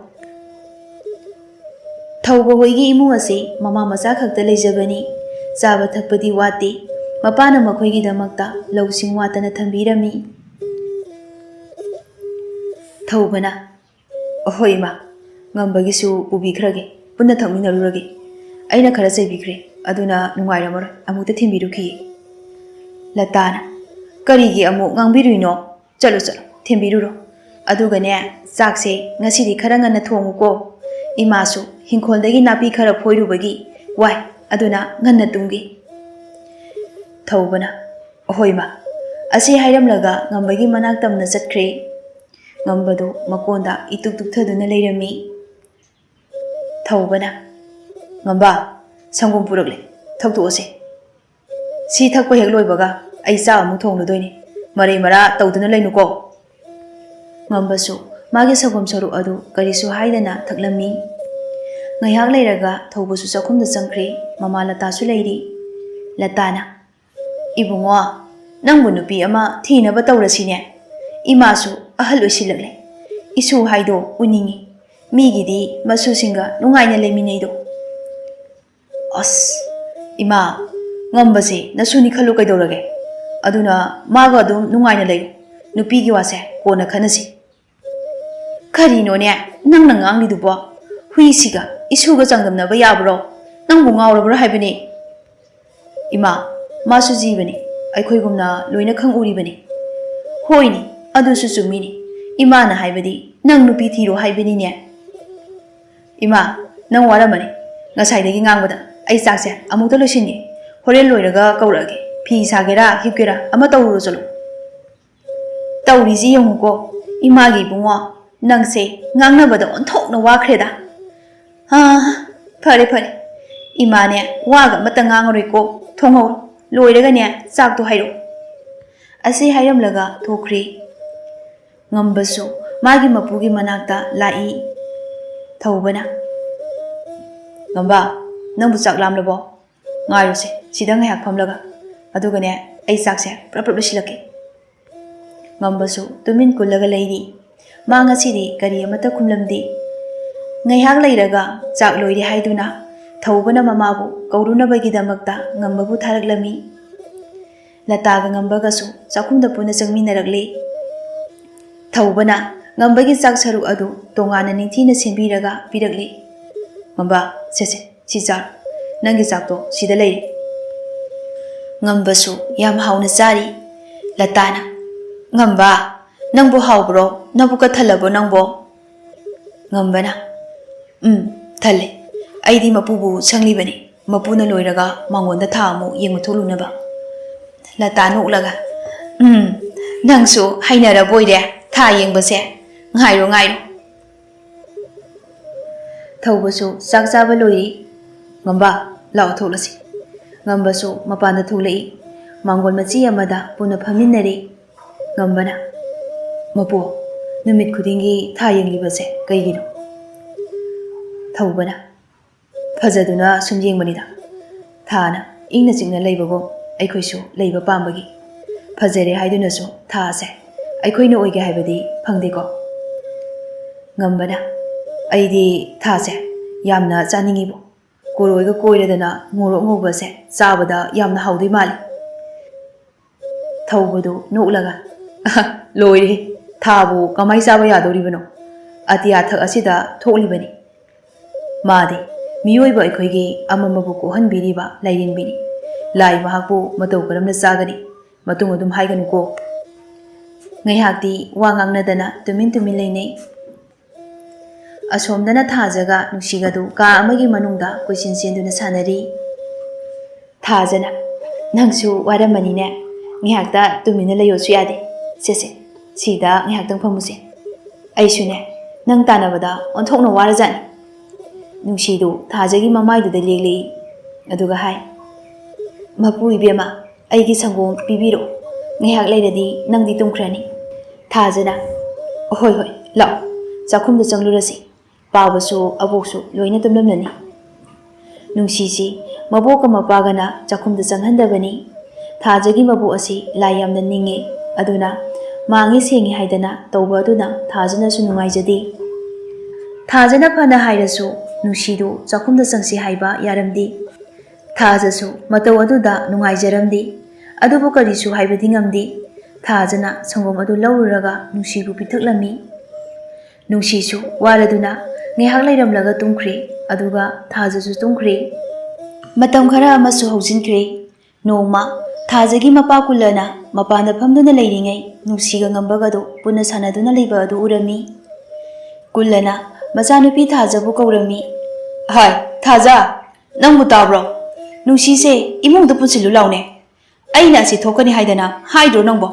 ꯊꯧꯕ ꯍꯣꯏꯒꯤ ꯏꯃꯨꯡ ꯑꯁꯤ ꯃꯃꯥ ꯃꯆꯥ ꯈꯛꯇ ꯂꯩꯖꯕꯅꯤ꯫ ꯆꯥꯕ ꯊꯛꯄꯗꯤ ꯋꯥꯠꯇꯦ꯫ ꯃꯄꯥꯅ ꯃꯈꯣꯏꯒꯤꯗꯃꯛꯇ ꯂꯧꯁꯤꯡ ꯋꯥꯠꯇꯅ ꯊꯝꯕꯤꯔꯝꯃꯤ꯫ ꯊꯧꯕꯅ, "ꯑꯍꯣꯏ ꯏꯃꯥ, ꯉꯝꯕꯒꯤꯁꯨ ꯄꯨꯕꯤꯈ꯭ꯔꯒꯦ, ꯄꯨꯟꯅ ꯊꯛꯃꯤꯟꯅꯔꯨꯔꯒꯦ꯫ ꯑꯩꯅ ꯈꯔ ꯆꯩꯕꯤꯈ꯭ꯔꯦ, ꯑꯗꯨꯅ ꯅꯨꯡꯉꯥꯏꯔꯝꯃꯔꯣꯏ, ꯑꯃꯨꯛꯇ ꯊꯤꯟꯕꯤꯔꯨꯈꯤꯌꯦ꯫" ꯂꯇꯥꯅ, "ꯀꯔꯤꯒꯤ ꯑꯃꯨꯛ ꯉꯥꯡꯕꯤꯔꯨꯏꯅꯣ? ꯆꯠꯂꯣ, ꯆꯠꯂꯣ, ꯊꯤꯟꯕꯤꯔꯨꯔꯣ꯫ ꯑꯗꯨꯒꯅꯦ, ꯆꯥꯛꯁꯦ ꯉꯁꯤꯗꯤ ꯈꯔ ꯉꯟꯅ ꯊꯣꯡꯉꯨꯀꯣ꯫ ꯏꯃꯥꯁꯨ ꯍꯤꯡꯈꯣꯜꯗꯒꯤ ꯅꯥꯄꯤ ꯈꯔ ꯐꯣꯏꯔꯨꯕꯒꯤ ꯋꯥꯏ, ꯑꯗꯨꯅ ꯉꯟꯅ ꯇꯨꯝꯒꯦ꯫" ꯊꯧꯕꯅ, "ꯑꯍꯣꯏ ꯏꯃꯥ꯫" ꯑꯁꯤ ꯍꯥꯏꯔꯝꯂꯒ ꯉꯝꯕꯒꯤ ꯃꯅꯥꯛ ꯇꯝꯅ ꯆꯠꯈ꯭ꯔꯦ꯫ ꯉꯝꯕꯗꯨ ꯃꯀꯣꯟꯗ ꯏꯇꯨꯛ ꯇꯨꯛꯊꯗꯨꯅ ꯂꯩꯔꯝꯃꯤ꯫ ꯊꯧꯕꯅ, "ꯉꯝꯕ, ꯁꯪꯒꯣꯝ ꯄꯨꯔꯛꯂꯦ, ꯊꯛꯇꯣꯛꯑꯁꯦ꯫ ꯁꯤ ꯊꯛꯄ ꯍꯦꯛ ꯂꯣꯏꯕꯒ ꯑꯩ ꯆꯥꯛ ꯑꯃꯨꯛ ꯊꯣꯡꯂꯨꯗꯣꯏꯅꯤ꯫ ꯃꯔꯩ ꯃꯔꯥ ꯇꯧꯗꯨꯅ ꯂꯩꯅꯨꯀꯣ꯫" ꯉꯝꯕꯁꯨ ꯃꯥꯒꯤ ꯁꯪꯒꯣꯝ ꯁꯔꯨꯛ ꯑꯗꯨ ꯀꯔꯤꯁꯨ ꯍꯥꯏꯗꯅ ꯊꯛꯂꯝꯃꯤ꯫ ꯉꯥꯏꯍꯥꯛ ꯂꯩꯔꯒ ꯊꯧꯕꯁꯨ ꯆꯥꯛꯈꯨꯝꯗ ꯆꯪꯈ꯭ꯔꯦ꯫ ꯃꯃꯥ ꯂꯇꯥꯁꯨ ꯂꯩꯔꯤ꯫ ꯂꯇꯥꯅ, "ꯏꯕꯨꯡꯉꯣ, ꯅꯪꯕꯨ ꯅꯨꯄꯤ ꯑꯃ ꯊꯤꯅꯕ ꯇꯧꯔꯁꯤꯅꯦ꯫ ꯏꯃꯥꯁꯨ ꯑꯍꯜ ꯑꯣꯏꯁꯤꯜꯂꯛꯂꯦ꯫ ꯏꯁꯨ ꯍꯥꯏꯗꯣ ꯎꯅꯤꯡꯉꯤ꯫ ꯃꯤꯒꯤꯗꯤ ꯃꯁꯨꯁꯤꯡꯒ ꯅꯨꯡꯉꯥꯏꯅ ꯂꯩꯃꯤꯟꯅꯩꯗꯣ꯫" "ꯑꯁ, ꯏꯃꯥ, ꯉꯝꯕꯁꯦ ꯅꯁꯨꯅꯤ ꯈꯜꯂꯨ ꯀꯩꯗꯧꯔꯒꯦ? ꯑꯗꯨꯅ ꯃꯥꯒ ꯑꯗꯨꯝ ꯅꯨꯡꯉꯥꯏꯅ ꯂꯩꯌꯨ꯫ ꯅꯨꯄꯤꯒꯤ ꯋꯥꯁꯦ ꯀꯣꯟꯅ ꯈꯟꯅꯁꯤ꯫" "ꯀꯔꯤꯅꯣꯅꯦ ꯅꯪꯅ ꯉꯥꯡꯂꯤꯗꯨꯕꯣ? ꯍꯨꯏꯁꯤꯒ ꯏꯁꯨꯒ ꯆꯥꯡꯗꯝꯅꯕ ꯌꯥꯕ꯭ꯔꯣ? ꯅꯪꯕꯨ ꯉꯥꯎꯔꯕ꯭ꯔꯥ ꯍꯥꯏꯕꯅꯦ꯫" "ꯏꯃꯥ, ꯃꯥꯁꯨ ꯖꯤꯕꯅꯤ, ꯑꯩꯈꯣꯏꯒꯨꯝꯅ ꯂꯣꯏꯅ ꯈꯪ ꯎꯔꯤꯕꯅꯤ꯫" "ꯍꯣꯏꯅꯦ, ꯑꯗꯨꯁꯨ ꯆꯨꯝꯃꯤꯅꯦ꯫ ꯏꯃꯥꯅ ꯍꯥꯏꯕꯗꯤ ꯅꯪ ꯅꯨꯄꯤ ꯊꯤꯔꯣ ꯍꯥꯏꯕꯅꯤꯅꯦ꯫" "ꯏꯃꯥ, ꯅꯪ ꯋꯥꯔꯝꯃꯅꯤ꯫ ꯉꯁꯥꯏꯗꯒꯤ ꯉꯥꯡꯕꯗ꯫ ꯑꯩ ꯆꯥꯛꯁꯦ ꯑꯃꯨꯛꯇ ꯂꯣꯏꯁꯤꯟꯒꯦ꯫ ꯍꯣꯔꯦꯟ ꯂꯣꯏꯔꯒ ꯀꯧꯔꯛꯑꯒꯦ꯫ ꯐꯤ ꯁꯥꯒꯦꯔꯥ, ꯍꯤꯞꯀꯦꯔꯥ, ꯑꯃ ꯇꯧꯔꯨꯔꯣ ꯆꯠꯂꯣ꯫" "ꯇꯧꯔꯤꯁꯤ ꯌꯦꯡꯉꯨꯀꯣ, ꯏꯃꯥꯒꯤ ꯏꯕꯨꯡꯉꯣ, ꯅꯪꯁꯦ ꯉꯥꯡꯅꯕꯗ ꯑꯣꯟꯊꯣꯛꯅ ꯋꯥꯈ꯭ꯔꯦꯗ꯫" "ꯑꯥ, ꯐꯔꯦ, ꯐꯔꯦ꯫ ꯏꯃꯥꯅꯦ, ꯋꯥꯒ ꯑꯃꯠꯇ ꯉꯥꯡꯉꯔꯣꯏꯀꯣ꯫ ꯊꯣꯡꯍꯧꯔꯣ꯫ ꯂꯣꯏꯔꯒꯅꯦ, ꯆꯥꯛꯇꯣ ꯍꯥꯏꯔꯛꯑꯣ꯫" ꯑꯁꯤ ꯍꯥꯏꯔꯝꯂꯒ ꯊꯣꯛꯈ꯭ꯔꯦ꯫ ꯉꯝꯕꯁꯨ ꯃꯥꯒꯤ ꯃꯄꯨꯒꯤ ꯃꯅꯥꯛꯇ ꯂꯥꯛꯏ꯫ ꯊꯧꯕꯅ, "ꯉꯝꯕ, ꯅꯪꯕꯨ ꯆꯥꯛ ꯂꯥꯝꯂꯕꯣ? ꯉꯥꯏꯔꯨꯁꯦ ꯁꯤꯗ ꯉꯥꯏꯍꯥꯛ ꯐꯝꯂꯒ, ꯑꯗꯨꯒꯅꯦ, ꯑꯩ ꯆꯥꯛꯁꯦ ꯄ꯭ꯔꯞ ꯄ꯭ꯔꯞ ꯂꯣꯏꯁꯤꯜꯂꯛꯀꯦ꯫" ꯉꯝꯕꯁꯨ ꯇꯨꯃꯤꯟ ꯀꯨꯜꯂꯒ ꯂꯩꯔꯤ꯫ ꯃꯥ ꯉꯁꯤꯗꯤ ꯀꯔꯤ ꯑꯃꯠꯇ ꯈꯨꯝꯂꯝꯗꯦ꯫ ꯉꯥꯏꯍꯥꯛ ꯂꯩꯔꯒ ꯆꯥꯛ ꯂꯣꯏꯔꯦ ꯍꯥꯏꯗꯨꯅ ꯊꯧꯕꯅ ꯃꯃꯥꯕꯨ ꯀꯧꯔꯨꯅꯕꯒꯤꯗꯃꯛꯇ ꯉꯝꯕꯕꯨ ꯊꯥꯔꯛꯂꯝꯃꯤ꯫ ꯂꯇꯥꯒ ꯉꯝꯕꯒꯁꯨ ꯆꯥꯛꯈꯨꯝꯗ ꯄꯨꯟꯅ ꯆꯪꯃꯤꯟꯅꯔꯛꯂꯦ꯫ ꯊꯧꯕꯅ ꯉꯝꯕꯒꯤ ꯆꯥꯛ ꯁꯔꯨꯛ ꯑꯗꯨ ꯇꯣꯉꯥꯟꯅ ꯅꯤꯡꯊꯤꯅ ꯁꯦꯝꯕꯤꯔꯒ ꯄꯤꯔꯛꯂꯦ꯫ "ꯉꯝꯕ, ꯁꯦ ꯁꯦ, ꯁꯤ ꯆꯥꯔꯣ꯫ ꯅꯪꯒꯤ ꯆꯥꯛꯇꯣ ꯁꯤꯗ ꯂꯩꯔꯦ꯫" ꯉꯝꯕꯁꯨ ꯌꯥꯝ ꯍꯥꯎꯅ ꯆꯥꯔꯤ꯫ ꯂꯇꯥꯅ, "ꯉꯝꯕ, ꯅꯪꯕꯨ ꯍꯥꯎꯕ꯭ꯔꯣ? ꯅꯕꯨꯛꯀ ꯊꯜꯂꯕꯣ ꯅꯪꯕꯣ?" ꯉꯝꯕꯅ, "ꯎꯝ, ꯊꯜꯂꯦ꯫ ꯑꯩꯗꯤ ꯃꯄꯨꯕꯨ ꯁꯪꯂꯤꯕꯅꯤ꯫ ꯃꯄꯨꯅ ꯂꯣꯏꯔꯒ ꯃꯉꯣꯟꯗ ꯊꯥ ꯑꯃꯨꯛ ꯌꯦꯡꯕ ꯊꯣꯛꯂꯨꯅꯕ꯫" ꯂꯇꯥ ꯅꯣꯛꯂꯒ, "ꯎꯝ, ꯅꯪꯁꯨ ꯍꯩꯅꯔꯕ ꯑꯣꯏꯔꯦ ꯊꯥ ꯌꯦꯡꯕꯁꯦ꯫ ꯉꯥꯏꯔꯣ, ꯉꯥꯏꯔꯣ꯫" ꯊꯧꯕꯁꯨ ꯆꯥꯛ ꯆꯥꯕ ꯂꯣꯏꯔꯤ꯫ "ꯉꯝꯕ, ꯂꯥꯛꯑꯣ ꯊꯣꯛꯂꯁꯤ꯫" ꯉꯝꯕꯁꯨ ꯃꯄꯥꯟꯗ ꯊꯣꯛꯂꯛꯏ꯫ ꯃꯥꯡꯒꯣꯜ ꯃꯆꯤ ꯑꯃꯗ ꯄꯨꯟꯅ ꯐꯝꯃꯤꯟꯅꯔꯤ꯫ ꯉꯝꯕꯅ, "ꯃꯄꯨ, ꯅꯨꯃꯤꯠ ꯈꯨꯗꯤꯡꯒꯤ ꯊꯥ ꯌꯦꯡꯂꯤꯕꯁꯦ ꯀꯩꯒꯤꯅꯣ?" ꯊꯧꯕꯅ, "ꯐꯖꯗꯨꯅ ꯁꯨꯝ ꯌꯦꯡꯕꯅꯤꯗ꯫ ꯊꯥꯅ ꯏꯪꯅ ꯆꯤꯛꯅ ꯂꯩꯕꯒꯨꯝ ꯑꯩꯈꯣꯏꯁꯨ ꯂꯩꯕ ꯄꯥꯝꯕꯒꯤ꯫ ꯐꯖꯔꯦ ꯍꯥꯏꯗꯨꯅꯁꯨ ꯊꯥꯁꯦ ꯑꯩꯈꯣꯏꯅ ꯑꯣꯏꯒꯦ ꯍꯥꯏꯕꯗꯤ ꯐꯪꯗꯦꯀꯣ꯫" ꯉꯝꯕꯅ, "ꯑꯩꯗꯤ ꯊꯥꯁꯦ ꯌꯥꯝꯅ ꯆꯥꯅꯤꯡꯉꯤꯕꯣ꯫ ꯀꯣꯔꯣꯏꯒ ꯀꯣꯏꯔꯗꯅ ꯉꯧꯔꯣꯛ ꯉꯧꯕꯁꯦ ꯆꯥꯕꯗ ꯌꯥꯝꯅ ꯍꯥꯎꯗꯣꯏ ꯃꯥꯜꯂꯤ꯫" ꯊꯧꯕꯗꯨ ꯅꯣꯛꯂꯒ, "ꯂꯣꯏꯔꯦ, ꯊꯥꯕꯨ ꯀꯃꯥꯏ ꯆꯥꯕ ꯌꯥꯗꯧꯔꯤꯕꯅꯣ? ꯑꯇꯤꯌꯥ ꯊꯛ ꯑꯁꯤꯗ ꯊꯣꯛꯂꯤꯕꯅꯤ꯫ ꯃꯥꯗꯤ ꯃꯤꯑꯣꯏꯕ ꯑꯩꯈꯣꯏꯒꯤ ꯑꯃꯝꯕꯕꯨ ꯀꯣꯛꯍꯟꯕꯤꯔꯤꯕ ꯂꯥꯏꯔꯦꯝꯕꯤꯅꯤ꯫ ꯂꯥꯏ ꯃꯍꯥꯛꯄꯨ ꯃꯇꯧ ꯀꯔꯝꯅ ꯆꯥꯒꯅꯤ? ꯃꯇꯨꯡ ꯑꯗꯨꯝ ꯍꯥꯏꯒꯅꯨꯀꯣ꯫" ꯉꯥꯏꯍꯥꯛꯇꯤ ꯋꯥ ꯉꯥꯡꯅꯗꯅ ꯇꯨꯃꯤꯟ ꯇꯨꯃꯤꯟ ꯂꯩꯅꯩ꯫ ꯑꯁꯣꯝꯗꯅ ꯊꯥꯖꯒ ꯅꯨꯡꯁꯤꯒꯗꯨ ꯀꯥ ꯑꯃꯒꯤ ꯃꯅꯨꯡꯗ ꯀꯣꯏꯆꯦꯟ ꯆꯦꯟꯗꯨꯅ ꯁꯥꯟꯅꯔꯤ꯫ ꯊꯥꯖꯅ, "ꯅꯪꯁꯨ ꯋꯥꯔꯝꯃꯅꯤꯅꯦ, ꯉꯥꯏꯍꯥꯛꯇ ꯇꯨꯃꯤꯟꯅ ꯂꯩꯌꯣꯁꯨ ꯌꯥꯗꯦ꯫ ꯁꯦ ꯁꯦ, ꯁꯤꯗ ꯉꯥꯏꯍꯥꯛꯇꯪ ꯐꯝꯃꯨꯁꯦ꯫ ꯑꯩꯁꯨꯅꯦ, ꯅꯪ ꯇꯥꯟꯅꯕꯗ ꯑꯣꯟꯊꯣꯛꯅ ꯋꯥꯔꯖꯥꯠꯅꯤ꯫" ꯅꯨꯡꯁꯤꯗꯨ ꯊꯥꯖꯒꯤ ꯃꯃꯥꯏꯗꯨꯗ ꯂꯦꯛꯂꯛꯏ꯫ ꯑꯗꯨꯒ ꯍꯥꯏ, "ꯃꯄꯨ ꯏꯕꯦꯝꯃ, ꯑꯩꯒꯤ ꯁꯪꯒꯣꯝ ꯄꯤꯕꯤꯔꯛꯑꯣ꯫ ꯉꯥꯏꯍꯥꯛ ꯂꯩꯔꯗꯤ ꯅꯪꯗꯤ ꯇꯨꯝꯈ꯭ꯔꯅꯤ꯫" ꯊꯥꯖꯅ, "ꯍꯣꯏ ꯍꯣꯏ, ꯂꯥꯛꯑꯣ, ꯆꯥꯛꯈꯨꯝꯗ ꯆꯪꯂꯨꯔꯁꯤ꯫ ꯄꯥꯕꯁꯨ ꯑꯕꯣꯛꯁꯨ ꯂꯣꯏꯅ ꯇꯨꯝꯂꯝꯂꯅꯤ꯫ ꯅꯨꯡꯁꯤꯁꯤ ꯃꯕꯣꯛꯀ ꯃꯄꯥꯒꯅ ꯆꯥꯛꯈꯨꯝꯗ ꯆꯪꯍꯟꯗꯕꯅꯤ꯫ ꯊꯥꯖꯒꯤ ꯃꯕꯣꯛ ꯑꯁꯤ ꯂꯥꯏ ꯌꯥꯝꯅ ꯅꯤꯡꯉꯤ꯫ ꯑꯗꯨꯅ ꯃꯥꯡꯉꯤ ꯁꯦꯡꯉꯤ ꯍꯥꯏꯗꯅ ꯇꯧꯕ ꯑꯗꯨꯅ ꯊꯥꯖꯅꯁꯨ ꯅꯨꯡꯉꯥꯏꯖꯗꯦ꯫ ꯊꯥꯖꯅ ꯐꯅ ꯍꯥꯏꯔꯁꯨ ꯅꯨꯡꯁꯤꯗꯨ ꯆꯥꯛꯈꯨꯝꯗ ꯆꯪꯁꯤ ꯍꯥꯏꯕ ꯌꯥꯔꯝꯗꯦ꯫ ꯊꯥꯖꯁꯨ ꯃꯇꯧ ꯑꯗꯨꯗ ꯅꯨꯡꯉꯥꯏꯖꯔꯝꯗꯦ꯫ ꯑꯗꯨꯕꯨ ꯀꯔꯤꯁꯨ ꯍꯥꯏꯕꯗꯤ ꯉꯝꯗꯦ꯫ ꯊꯥꯖꯅ ꯁꯪꯒꯣꯝ ꯑꯗꯨ ꯂꯧꯔꯨꯔꯒ ꯅꯨꯡꯁꯤꯕꯨ ꯄꯤꯊꯛꯂꯝꯃꯤ꯫ ꯅꯨꯡꯁꯤꯁꯨ ꯋꯥꯔꯗꯨꯅ ꯉꯥꯏꯍꯥꯛ ꯂꯩꯔꯝꯂꯒ ꯇꯨꯝꯈ꯭ꯔꯦ꯫ ꯑꯗꯨꯒ ꯊꯥꯖꯁꯨ ꯇꯨꯝꯈ꯭ꯔꯦ꯫ ꯃꯇꯝ ꯈꯔ ꯑꯃꯁꯨ ꯍꯧꯖꯤꯟꯈ꯭ꯔꯦ꯫ ꯅꯣꯡꯃ ꯊꯥꯖꯒꯤ ꯃꯄꯥ ꯀꯨꯜꯂꯅ ꯃꯄꯥꯟꯗ ꯐꯝꯗꯨꯅ ꯂꯩꯔꯤꯉꯩ ꯅꯨꯡꯁꯤꯒ ꯉꯝꯕꯒꯗꯣ ꯄꯨꯟꯅ ꯁꯥꯟꯅꯗꯨꯅ ꯂꯩꯕ ꯑꯗꯨ ꯎꯔꯝꯃꯤ꯫ ꯀꯨꯜꯂꯅ ꯃꯆꯥꯅꯨꯄꯤ ꯊꯥꯖꯕꯨ ꯀꯧꯔꯝꯃꯤ꯫ "ꯍꯥꯏ, ꯊꯥꯖ, ꯅꯪꯕꯨ ꯇꯥꯕ꯭ꯔꯣ? ꯅꯨꯡꯁꯤꯁꯦ ꯏꯃꯨꯡꯗ ꯄꯨꯟꯁꯤꯜꯂꯨ ꯂꯥꯎꯅꯦ꯫ ꯑꯩꯅ ꯑꯁꯤ ꯊꯣꯛꯀꯅꯤ ꯍꯥꯏꯗꯅ ꯍꯥꯏꯗ꯭ꯔꯣ ꯅꯪꯕꯣ?"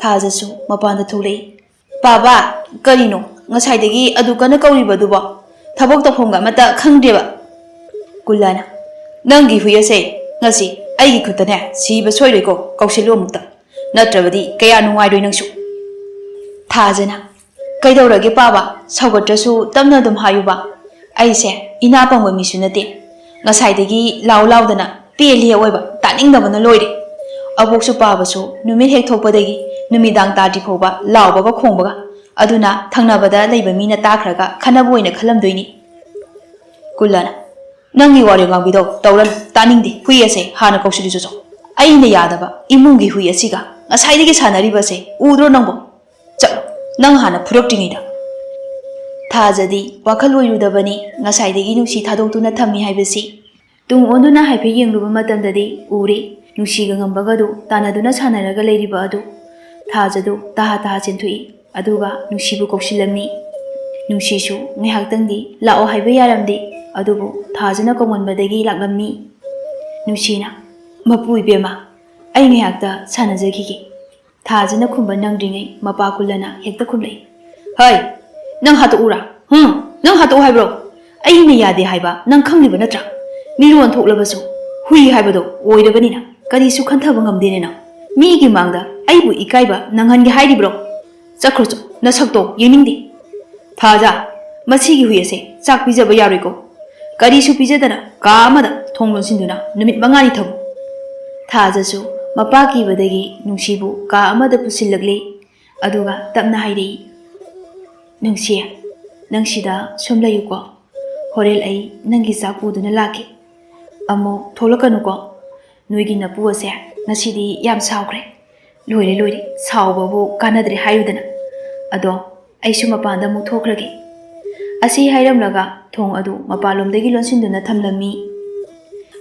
ꯊꯥꯖꯁꯨ ꯃꯄꯥꯟꯗ ꯊꯣꯛꯂꯛꯏ꯫ "ꯄꯥꯕ, ꯀꯔꯤꯅꯣ? ꯉꯁꯥꯏꯗꯒꯤ ꯑꯗꯨ ꯀꯟꯅ ꯀꯧꯔꯤꯕꯗꯨꯕꯣ? ꯊꯕꯛ ꯇꯧꯐꯝꯒ ꯑꯃꯠꯇ ꯈꯪꯗꯦꯕ?" ꯀꯨꯜꯂꯅ, "ꯅꯪꯒꯤ ꯍꯨꯏ ꯑꯁꯦ ꯉꯁꯤ ꯑꯩꯒꯤ ꯈꯨꯠꯇꯅꯦ ꯁꯤꯕ ꯁꯣꯏꯔꯣꯏꯀꯣ, ꯀꯧꯁꯤꯜꯂꯨ ꯑꯃꯨꯛꯇ꯫ ꯅꯠꯇ꯭ꯔꯕꯗꯤ ꯀꯌꯥ ꯅꯨꯡꯉꯥꯏꯔꯣꯏ ꯅꯪꯁꯨ꯫" ꯊꯥꯖꯅ, "ꯀꯩꯗꯧꯔꯒꯦ ꯄꯥꯕ? ꯁꯥꯎꯒꯠꯇ꯭ꯔꯁꯨ ꯇꯞꯅ ꯑꯗꯨꯝ ꯍꯥꯏꯌꯨꯕ꯫ ꯑꯩꯁꯦ ꯏꯅꯥ ꯄꯪꯕ ꯃꯤꯁꯨ ꯅꯠꯇꯦ꯫ ꯉꯁꯥꯏꯗꯒꯤ ꯂꯥꯎ ꯂꯥꯎꯗꯅ ꯄꯦꯜꯂꯤ ꯑꯑꯣꯏꯕ, ꯇꯥꯅꯤꯡꯗꯕꯅ ꯂꯣꯏꯔꯦ꯫ ꯑꯕꯣꯛꯁꯨ ꯄꯥꯕꯁꯨ ꯅꯨꯃꯤꯠ ꯍꯦꯛ ꯊꯣꯛꯄꯗꯒꯤ ꯅꯨꯃꯤꯗꯥꯡ ꯇꯥꯗ꯭ꯔꯤ ꯐꯥꯎꯕ ꯂꯥꯎꯕꯒ ꯈꯣꯡꯕꯒ꯫ ꯑꯗꯨꯅ ꯊꯪꯅꯕꯗ ꯂꯩꯕ ꯃꯤꯅ ꯇꯥꯈ꯭ꯔꯒ ꯈꯠꯅꯕ ꯑꯣꯏꯅ ꯈꯜꯂꯝꯗꯣꯏꯅꯤ꯫" ꯀꯨꯜꯂꯅ, "ꯅꯪꯒꯤ ꯋꯥꯔꯤ ꯉꯥꯡꯕꯤꯗꯧ ꯇꯧꯔꯅꯨ, ꯇꯥꯅꯤꯡꯗꯦ꯫ ꯍꯨꯏ ꯑꯁꯦ ꯍꯥꯟꯅ ꯀꯧꯁꯤꯜꯂꯨ ꯆꯣ꯫ ꯑꯩꯅ ꯌꯥꯗꯕ ꯏꯃꯨꯡꯒꯤ ꯍꯨꯏ ꯑꯁꯤꯒ ꯉꯁꯥꯏꯗꯒꯤ ꯁꯥꯟꯅꯔꯤꯕꯁꯦ ꯎꯗ꯭ꯔꯣ ꯅꯪꯕꯣ? ꯆꯠꯂꯣ, ꯅꯪ ꯍꯥꯟꯅ ꯐꯨꯔꯛꯇ꯭ꯔꯤꯉꯩꯗ꯫" ꯊꯥꯖꯗꯤ ꯋꯥꯈꯜ ꯑꯣꯏꯔꯨꯗꯕꯅꯤ ꯉꯁꯥꯏꯗꯒꯤ ꯅꯨꯡꯁꯤ ꯊꯥꯗꯣꯛꯇꯨꯅ ꯊꯝꯃꯤ ꯍꯥꯏꯕꯁꯤ꯫ ꯇꯨꯡ ꯑꯣꯟꯗꯨꯅ ꯍꯥꯏꯐꯦꯠ ꯌꯦꯡꯂꯨꯕ ꯃꯇꯝꯗꯗꯤ ꯎꯔꯦ, ꯅꯨꯡꯁꯤꯒ ꯉꯝꯕꯒꯗꯨ ꯇꯥꯟꯅꯗꯨꯅ ꯁꯥꯟꯅꯔꯒ ꯂꯩꯔꯤꯕ ꯑꯗꯨ꯫ ꯊꯥꯖꯗꯨ ꯇꯍꯥ ꯇꯍꯥ ꯆꯦꯟꯊꯣꯛꯏ꯫ ꯑꯗꯨꯒ ꯅꯨꯡꯁꯤꯕꯨ ꯀꯧꯁꯤꯜꯂꯝꯃꯤ꯫ ꯅꯨꯡꯁꯤꯁꯨ ꯉꯥꯏꯍꯥꯛꯇꯪꯗꯤ ꯂꯥꯛꯑꯣ ꯍꯥꯏꯕ ꯌꯥꯔꯝꯗꯦ, ꯑꯗꯨꯕꯨ ꯊꯥꯖꯅ ꯀꯧꯃꯟꯕꯗꯒꯤ ꯂꯥꯛꯂꯝꯃꯤ꯫ ꯅꯨꯡꯁꯤꯅ, "ꯃꯄꯨ ꯏꯕꯦꯝꯃ, ꯑꯩ ꯉꯥꯏꯍꯥꯛꯇ ꯁꯥꯟꯅꯖꯈꯤꯒꯦ꯫" ꯊꯥꯖꯅ ꯈꯨꯝꯕ ꯅꯪꯗ꯭ꯔꯤꯉꯩ ꯃꯄꯥ ꯀꯨꯜꯂꯅ ꯍꯦꯛꯇ ꯈꯨꯝꯂꯛꯏ꯫ "ꯍꯩ, ꯅꯪ ꯍꯥꯠꯇꯣꯛꯎꯔꯥ? ꯍꯨꯝ, ꯅꯪ ꯍꯥꯠꯇꯣꯛꯎ ꯍꯥꯏꯕ꯭ꯔꯣ? ꯑꯩꯅ ꯌꯥꯗꯦ ꯍꯥꯏꯕ ꯅꯪ ꯈꯪꯂꯤꯕ ꯅꯠꯇ꯭ꯔꯥ? ꯃꯤꯔꯣꯟ ꯊꯣꯛꯂꯕꯁꯨ ꯍꯨꯏ ꯍꯥꯏꯕꯗꯣ ꯑꯣꯏꯔꯕꯅꯤꯅ ꯀꯔꯤꯁꯨ ꯈꯟꯊꯕ ꯉꯝꯗꯦꯅꯦ ꯅꯪ꯫ ꯃꯤꯒꯤ ꯃꯥꯡꯗ ꯑꯩꯕꯨ ꯏꯀꯥꯏꯕ ꯅꯪꯍꯟꯒꯦ ꯍꯥꯏꯔꯤꯕ꯭ꯔꯣ? ꯆꯠꯈ꯭ꯔꯣ ꯆꯣ, ꯅꯁꯛꯇꯣ ꯌꯦꯡꯅꯤꯡꯗꯦ꯫" "ꯊꯥꯖ, "ꯃꯁꯤꯒꯤ ꯍꯨꯏ ꯑꯁꯦ ꯆꯥꯛ ꯄꯤꯖꯕ ꯌꯥꯔꯣꯏꯀꯣ꯫ ꯀꯔꯤꯁꯨ ꯄꯤꯖꯗꯅ ꯀꯥ ꯑꯃꯗ ꯊꯣꯡ ꯂꯣꯟꯁꯤꯟꯗꯨꯅ ꯅꯨꯃꯤꯠ ꯃꯉꯥꯅꯤ ꯊꯝꯃꯨ꯫" ꯊꯥꯖꯁꯨ ꯃꯄꯥ ꯀꯤꯕꯗꯒꯤ ꯅꯨꯡꯁꯤꯕꯨ ꯀꯥ ꯑꯃꯗ ꯄꯨꯁꯤꯜꯂꯛꯂꯦ꯫ ꯑꯗꯨꯒ ꯇꯞꯅ ꯍꯥꯏꯔꯛꯏ, "ꯅꯨꯡꯁꯤ, ꯅꯪ ꯁꯤꯗ ꯁꯨꯝ ꯂꯩꯌꯨꯀꯣ꯫ ꯍꯣꯔꯦꯟ ꯑꯩ ꯅꯪꯒꯤ ꯆꯥꯛ ꯄꯨꯗꯨꯅ ꯂꯥꯛꯀꯦ꯫ ꯑꯃꯨꯛ ꯊꯣꯛꯂꯛꯀꯅꯨꯀꯣ꯫ ꯅꯣꯏꯒꯤ ꯅꯄꯨ ꯑꯁꯦ ꯉꯁꯤꯗꯤ ꯌꯥꯝ ꯁꯥꯎꯈ꯭ꯔꯦ꯫ ꯂꯣꯏꯔꯦ, ꯂꯣꯏꯔꯦ, ꯁꯥꯎꯕꯕꯨ ꯀꯥꯟꯅꯗ꯭ꯔꯦ ꯍꯥꯏꯌꯨꯗꯅ꯫ ꯑꯗꯣ ꯑꯩꯁꯨ ꯃꯄꯥꯟꯗ ꯑꯃꯨꯛ ꯊꯣꯛꯈ꯭ꯔꯒꯦ꯫" ꯑꯁꯤ ꯍꯥꯏꯔꯝꯂꯒ ꯊꯣꯡ ꯑꯗꯨ ꯃꯄꯥꯟꯂꯣꯝꯗꯒꯤ ꯂꯣꯟꯁꯤꯟꯗꯨꯅ ꯊꯝꯂꯝꯃꯤ꯫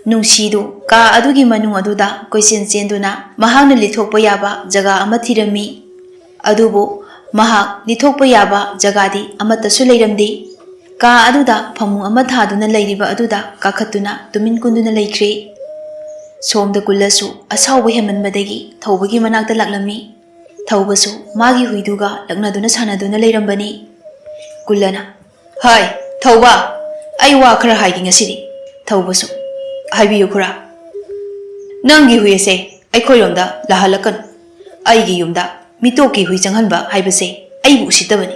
ꯅꯨꯡꯁꯤꯗꯨ ꯀꯥ ꯑꯗꯨꯒꯤ ꯃꯅꯨꯡ ꯑꯗꯨꯗ ꯀꯣꯏꯆꯦꯟ ꯆꯦꯟꯗꯨꯅ ꯃꯍꯥꯛꯅ ꯂꯤꯊꯣꯛꯄ ꯌꯥꯕ ꯖꯒꯥ ꯑꯃ ꯊꯤꯔꯝꯃꯤ꯫ ꯑꯗꯨꯕꯨ ꯃꯍꯥꯛ ꯂꯤꯊꯣꯛꯄ ꯌꯥꯕ ꯖꯒꯥꯗꯤ ꯑꯃꯠꯇꯁꯨ ꯂꯩꯔꯝꯗꯦ꯫ ꯀꯥ ꯑꯗꯨꯗ ꯐꯃꯨꯡ ꯑꯃ ꯊꯥꯗꯨꯅ ꯂꯩꯔꯤꯕ ꯑꯗꯨꯗ ꯀꯥꯈꯠꯇꯨꯅ ꯇꯨꯃꯤꯟ ꯀꯨꯟꯗꯨꯅ ꯂꯩꯈ꯭ꯔꯦ꯫ ꯁꯣꯝꯗ ꯀꯨꯜꯂꯁꯨ ꯑꯁꯥꯎꯕ ꯍꯦꯟꯃꯟꯕꯗꯒꯤ ꯊꯧꯕꯒꯤ ꯃꯅꯥꯛꯇ ꯂꯥꯛꯂꯝꯃꯤ꯫ ꯊꯧꯕꯁꯨ ꯃꯥꯒꯤ ꯍꯨꯏꯗꯨꯒ ꯂꯛꯅꯗꯨꯅ ꯁꯥꯟꯅꯗꯨꯅ ꯂꯩꯔꯝꯕꯅꯤ꯫ ꯀꯨꯜꯂꯅ, "ꯍꯥꯏ, ꯊꯧꯕ, ꯑꯩ ꯋꯥ ꯈꯔ ꯍꯥꯏꯒꯦ ꯉꯁꯤꯗꯤ꯫" ꯊꯧꯕꯁꯨ, "ꯍꯥꯏꯕꯤꯌꯨ ꯈꯨꯔꯥ꯫" "ꯅꯪꯒꯤ ꯍꯨꯏ ꯑꯁꯦ ꯑꯩꯈꯣꯏꯔꯣꯝꯗ ꯂꯥꯛꯍꯜꯂꯛꯀꯅꯨ꯫ ꯑꯩꯒꯤ ꯌꯨꯝꯗ ꯃꯤꯇꯣꯞꯀꯤ ꯍꯨꯏ ꯆꯪꯍꯟꯕ ꯍꯥꯏꯕꯁꯦ ꯑꯩꯕꯨ ꯎꯁꯤꯠꯇꯕꯅꯤ꯫"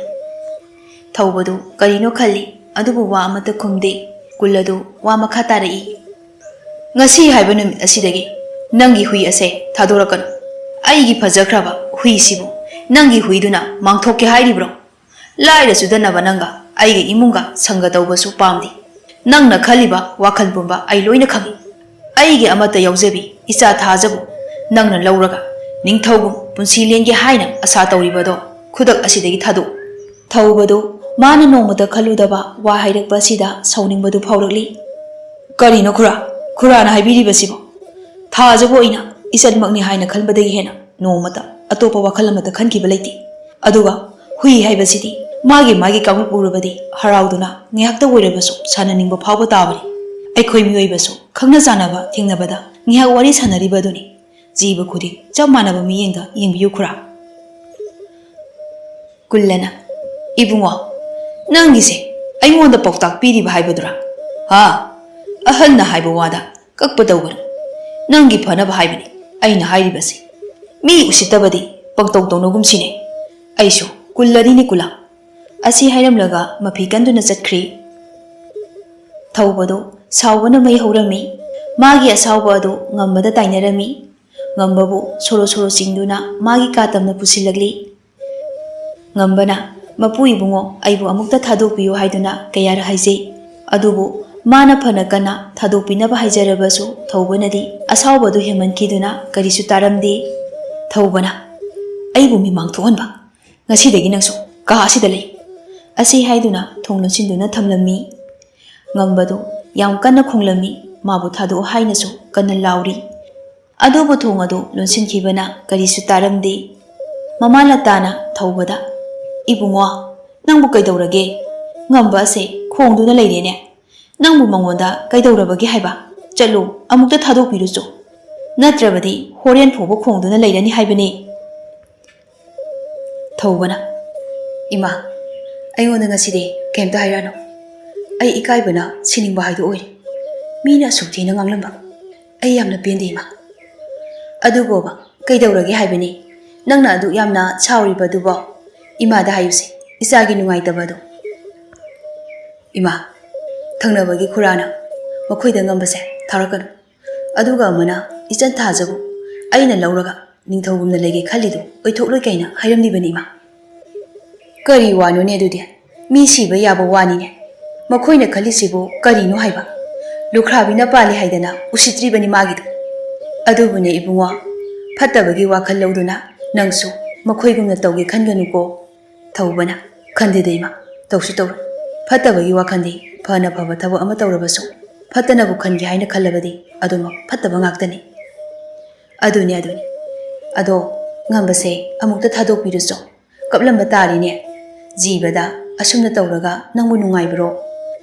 ꯊꯧꯕꯗꯨ ꯀꯔꯤꯅꯣ ꯈꯜꯂꯤ, ꯑꯗꯨꯕꯨ ꯋꯥ ꯑꯃꯠꯇ ꯈꯨꯝꯗꯦ꯫ ꯀꯨꯜ ꯑꯗꯨ ꯋꯥ ꯃꯈꯥ ꯇꯥꯔꯛꯏ, "ꯉꯁꯤ ꯍꯥꯏꯕ ꯅꯨꯃꯤꯠ ꯑꯁꯤꯗꯒꯤ ꯅꯪꯒꯤ ꯍꯨꯏ ꯑꯁꯦ ꯊꯥꯗꯣꯔꯛꯀꯅꯨ꯫ ꯑꯩꯒꯤ ꯐꯖꯈ꯭ꯔꯕ ꯍꯨꯏꯁꯤꯕꯨ ꯅꯪꯒꯤ ꯍꯨꯏꯗꯨꯅ ꯃꯥꯡꯊꯣꯛꯀꯦ ꯍꯥꯏꯔꯤꯕ꯭ꯔꯣ? ꯂꯥꯏꯔ ꯆꯨꯗꯅꯕ ꯅꯪꯒ ꯑꯩꯒꯤ ꯏꯃꯨꯡꯒ ꯁꯪꯒ ꯇꯧꯕꯁꯨ ꯄꯥꯝꯗꯦ꯫ ꯅꯪꯅ ꯈꯜꯂꯤꯕ ꯋꯥꯈꯜ ꯄꯨꯝꯕ ꯑꯩ ꯂꯣꯏꯅ ꯈꯪꯏ꯫ ꯑꯩꯒꯤ ꯑꯃꯠꯇ ꯌꯥꯎꯖꯕꯤ ꯏꯆꯥ ꯊꯥꯖꯕꯨ ꯅꯪꯅ ꯂꯧꯔꯒ ꯅꯤꯡꯊꯧꯒꯨꯝ ꯄꯨꯟꯁꯤ ꯂꯦꯟꯒꯦ ꯍꯥꯏꯅ ꯑꯁꯥ ꯇꯧꯔꯤꯕꯗꯣ ꯈꯨꯗꯛ ꯑꯁꯤꯗꯒꯤ ꯊꯥꯗꯣꯛꯎ꯫" ꯊꯧꯕꯗꯨ ꯃꯥꯅ ꯅꯣꯡꯃꯇ ꯈꯜꯂꯨꯗꯕ ꯋꯥ ꯍꯥꯏꯔꯛꯄ ꯑꯁꯤꯗ ꯁꯥꯎꯅꯤꯡꯕꯗꯨ ꯐꯥꯎꯔꯛꯂꯤ꯫ "ꯀꯔꯤꯅꯣ ꯈꯨꯔꯥ? ꯈꯨꯔꯥꯅ ꯍꯥꯏꯕꯤꯔꯤꯕꯁꯤꯕꯣ? ꯊꯥꯖꯕꯨ ꯑꯩꯅ ꯏꯆꯟꯃꯛꯅꯤ ꯍꯥꯏꯅ ꯈꯟꯕꯗꯒꯤ ꯍꯦꯟꯅ ꯅꯣꯡꯃꯇ ꯑꯇꯣꯞꯄ ꯋꯥꯈꯜ ꯑꯃꯠꯇ ꯈꯟꯈꯤꯕ ꯂꯩꯇꯦ꯫ ꯑꯗꯨꯒ ꯍꯨꯏ ꯍꯥꯏꯕꯁꯤꯗꯤ ꯃꯥꯒꯤ ꯃꯥꯒꯤ ꯀꯥꯡꯂꯨꯞ ꯎꯔꯕꯗꯤ ꯍꯔꯥꯎꯗꯨꯅ ꯉꯥꯏꯍꯥꯛꯇ ꯑꯣꯏꯔꯕꯁꯨ ꯁꯥꯟꯅꯅꯤꯡꯕ ꯐꯥꯎꯕ ꯇꯥꯕꯅꯤ꯫ ꯑꯩꯈꯣꯏ ꯃꯤꯑꯣꯏꯕꯁꯨ ꯈꯪꯅ ꯆꯥꯟꯅꯕ ꯊꯦꯡꯅꯕꯗ ꯉꯥꯏꯍꯥꯛ ꯋꯥꯔꯤ ꯁꯥꯟꯅꯔꯤꯕ ꯑꯗꯨꯅꯤ꯫ ꯖꯤꯕ ꯈꯨꯗꯤꯡ ꯆꯞ ꯃꯥꯟꯅꯕ ꯃꯤꯠꯌꯦꯡꯗ ꯌꯦꯡꯕꯤꯌꯨ ꯈꯨꯔꯥ꯫" ꯀꯨꯜꯂꯅ, "ꯏꯕꯨꯡꯉꯣ, ꯅꯪꯒꯤꯁꯦ ꯑꯩꯉꯣꯟꯗ ꯄꯥꯎꯇꯥꯛ ꯄꯤꯔꯤꯕ ꯍꯥꯏꯕꯗꯨꯔꯥ? ꯍꯥ? ꯑꯍꯜꯅ ꯍꯥꯏꯕ ꯋꯥꯗ ꯀꯛꯄ ꯇꯧꯒꯅꯨ꯫ ꯅꯪꯒꯤ ꯐꯅꯕ ꯍꯥꯏꯕꯅꯤ ꯑꯩꯅ ꯍꯥꯏꯔꯤꯕꯁꯤ꯫ ꯃꯤ ꯎꯁꯤꯠꯇꯕꯗꯤ ꯄꯪꯇꯧ ꯇꯧꯅꯒꯨꯝꯁꯤꯅꯦ꯫ ꯑꯩꯁꯨ ꯀꯨꯜꯂꯔꯤꯅꯤ ꯀꯨꯂꯥ꯫ ꯑꯁꯤ ꯍꯥꯏꯔꯝꯂꯒ ꯃꯐꯤ ꯀꯟꯗꯨꯅ ꯆꯠꯈ꯭ꯔꯤ꯫ ꯊꯧꯕꯗꯨ ꯁꯥꯎꯕꯅ ꯃꯩ ꯍꯧꯔꯝꯃꯤ꯫ ꯃꯥꯒꯤ ꯑꯁꯥꯎꯕ ꯑꯗꯨ ꯉꯝꯕꯗ ꯇꯥꯏꯅꯔꯝꯃꯤ꯫ ꯉꯝꯕꯕꯨ ꯁꯣꯔꯣ ꯁꯣꯔꯣ ꯆꯤꯡꯗꯨꯅ ꯃꯥꯒꯤ ꯀꯥ ꯇꯝꯅ ꯄꯨꯁꯤꯜꯂꯛꯂꯤ꯫ ꯉꯝꯕꯅ, "ꯃꯄꯨ ꯏꯕꯨꯡꯉꯣ, ꯑꯩꯕꯨ ꯑꯃꯨꯛꯇ ꯊꯥꯗꯣꯛꯄꯤꯌꯨ" ꯍꯥꯏꯗꯨꯅ ꯀꯌꯥꯔꯛ ꯍꯥꯏꯖꯩ꯫ ꯑꯗꯨꯕꯨ ꯃꯥꯅ ꯐꯅ ꯀꯟꯅ ꯊꯥꯗꯣꯛꯄꯤꯅꯕ ꯍꯥꯏꯖꯔꯕꯁꯨ ꯊꯧꯕꯅꯗꯤ ꯑꯁꯥꯎꯕꯗꯨ ꯍꯦꯟꯃꯟꯈꯤꯗꯨꯅ ꯀꯔꯤꯁꯨ ꯇꯥꯔꯝꯗꯦ꯫ ꯊꯧꯕꯅ, "ꯑꯩꯕꯨ ꯃꯤꯃꯥꯡ ꯊꯣꯛꯍꯟꯕ! ꯉꯁꯤꯗꯒꯤ ꯅꯪꯁꯨ ꯀꯥ ꯑꯁꯤꯗ ꯂꯩ!" ꯑꯁꯤ ꯍꯥꯏꯗꯨꯅ ꯊꯣꯡ ꯂꯣꯟꯁꯤꯟꯗꯨꯅ ꯊꯝꯂꯝꯃꯤ꯫ ꯉꯝꯕꯗꯨ ꯌꯥꯝ ꯀꯟꯅ ꯈꯣꯡꯂꯝꯃꯤ꯫ ꯃꯥꯕꯨ ꯊꯥꯗꯣꯛꯑꯣ ꯍꯥꯏꯅꯁꯨ ꯀꯟꯅ ꯂꯥꯎꯔꯤ꯫ ꯑꯗꯨꯕꯨ ꯊꯣꯡ ꯑꯗꯨ ꯂꯣꯟꯁꯤꯟꯈꯤꯕꯅ ꯀꯔꯤꯁꯨ ꯇꯥꯔꯝꯗꯦ꯫ ꯃꯃꯥ ꯂꯇꯥꯅ ꯊꯧꯕꯗ, "ꯏꯕꯨꯡꯉꯣ, ꯅꯪꯕꯨ ꯀꯩꯗꯧꯔꯒꯦ? ꯉꯝꯕ ꯑꯁꯦ ꯈꯣꯡꯗꯨꯅ ꯂꯩꯔꯦꯅꯦ꯫ ꯅꯪꯕꯨ ꯃꯉꯣꯟꯗ ꯀꯩꯗꯧꯔꯕꯒꯦ ꯍꯥꯏꯕ? ꯆꯠꯂꯨ, ꯑꯃꯨꯛꯇ ꯊꯥꯗꯣꯛꯄꯤꯔꯨꯆꯣ꯫ ꯅꯠꯇ꯭ꯔꯕꯗꯤ ꯍꯣꯔꯦꯟ ꯐꯥꯎꯕ ꯈꯣꯡꯗꯨꯅ ꯂꯩꯔꯅꯤ ꯍꯥꯏꯕꯅꯤ꯫" ꯊꯧꯕꯅ, "ꯏꯃꯥ, ꯑꯩꯉꯣꯟꯗ ꯉꯁꯤꯗꯤ ꯀꯩꯝꯇ ꯍꯥꯏꯔꯛꯑꯅꯨ꯫ ꯑꯩ ꯏꯀꯥꯏꯕꯅ ꯁꯤꯅꯤꯡꯕ ꯍꯥꯏꯗꯨ ꯑꯣꯏꯔꯦ꯫ ꯃꯤꯅ ꯑꯁꯨꯛ ꯊꯤꯅ ꯉꯥꯡꯂꯝꯕ ꯑꯩ ꯌꯥꯝꯅ ꯄꯦꯟꯗꯦ, ꯏꯃꯥ꯫ ꯑꯗꯨꯕꯨꯕ, ꯀꯩꯗꯧꯔꯒꯦ ꯍꯥꯏꯕꯅꯤ? ꯅꯪꯅ ꯑꯗꯨꯛ ꯌꯥꯝꯅ ꯁꯥꯎꯔꯤꯕꯗꯨꯕꯣ? ꯏꯃꯥꯗ ꯍꯥꯏꯌꯨꯁꯦ, ꯏꯆꯥꯒꯤ ꯅꯨꯡꯉꯥꯏꯇꯕꯗꯣ꯫" "ꯏꯃꯥ, ꯊꯪꯅꯕꯒꯤ ꯈꯨꯔꯥꯅ ꯃꯈꯣꯏꯗ ꯉꯝꯕꯁꯦ ꯊꯥꯔꯛꯀꯅꯨ꯫ ꯑꯗꯨꯒ ꯑꯃꯅ ꯏꯆꯟ ꯊꯥꯖꯕꯨ ꯑꯩꯅ ꯂꯧꯔꯒ ꯅꯤꯡꯊꯧꯒꯨꯝꯅ ꯂꯩꯒꯦ ꯈꯜꯂꯤꯗꯨ ꯑꯣꯏꯊꯣꯛꯂꯣꯏ ꯀꯩꯅ ꯍꯥꯏꯔꯝꯂꯤꯕꯅꯤ, ꯏꯃꯥ꯫" "ꯀꯔꯤ ꯋꯥꯅꯣꯅꯦ ꯑꯗꯨꯗꯤ? ꯃꯤ ꯁꯤꯕ ꯌꯥꯕ ꯋꯥꯅꯤꯅꯦ꯫ ꯃꯈꯣꯏꯅ ꯈꯜꯂꯤꯁꯤꯕꯨ ꯀꯔꯤꯅꯣ ꯍꯥꯏꯕ? ꯂꯨꯈ꯭ꯔꯥꯕꯤꯅ ꯄꯥꯜꯂꯤ ꯍꯥꯏꯗꯅ ꯎꯁꯤꯠꯇ꯭ꯔꯤꯕꯅꯤ ꯃꯥꯒꯤꯗꯨ꯫ ꯑꯗꯨꯕꯨꯅꯦ ꯏꯕꯨꯡꯉꯣ, ꯐꯠꯇꯕꯒꯤ ꯋꯥꯈꯜ ꯂꯧꯗꯨꯅ ꯅꯪꯁꯨ ꯃꯈꯣꯏꯒꯨꯝꯅ ꯇꯧꯒꯦ ꯈꯟꯒꯅꯨꯀꯣ꯫" ꯊꯧꯕꯅ, "ꯈꯟꯗꯦꯗ ꯏꯃꯥ, ꯇꯧꯁꯨ ꯇꯧꯔꯣꯏ꯫ ꯐꯠꯇꯕꯒꯤ ꯋꯥꯈꯜꯗꯤ ꯐꯅ ꯐꯕ ꯊꯕꯛ ꯑꯃ ꯇꯧꯔꯕꯁꯨ ꯐꯠꯇꯅꯕꯨ ꯈꯟꯒꯦ ꯍꯥꯏꯅ ꯈꯜꯂꯕꯗꯤ ꯑꯗꯨꯃꯛ ꯐꯠꯇꯕ ꯉꯥꯛꯇꯅꯤ꯫" "ꯑꯗꯨꯅꯤ, ꯑꯗꯨꯅꯤ꯫ ꯑꯗꯣ ꯉꯝꯕꯁꯦ ꯑꯃꯨꯛꯇ ꯊꯥꯗꯣꯛꯄꯤꯔꯨꯆꯣ꯫ ꯀꯞꯂꯝꯕ ꯇꯥꯔꯤꯅꯦ꯫ ꯖꯤꯕꯗ ꯑꯁꯨꯝꯅ ꯇꯧꯔꯒ ꯅꯪꯕꯨ ꯅꯨꯡꯉꯥꯏꯕ꯭ꯔꯣ?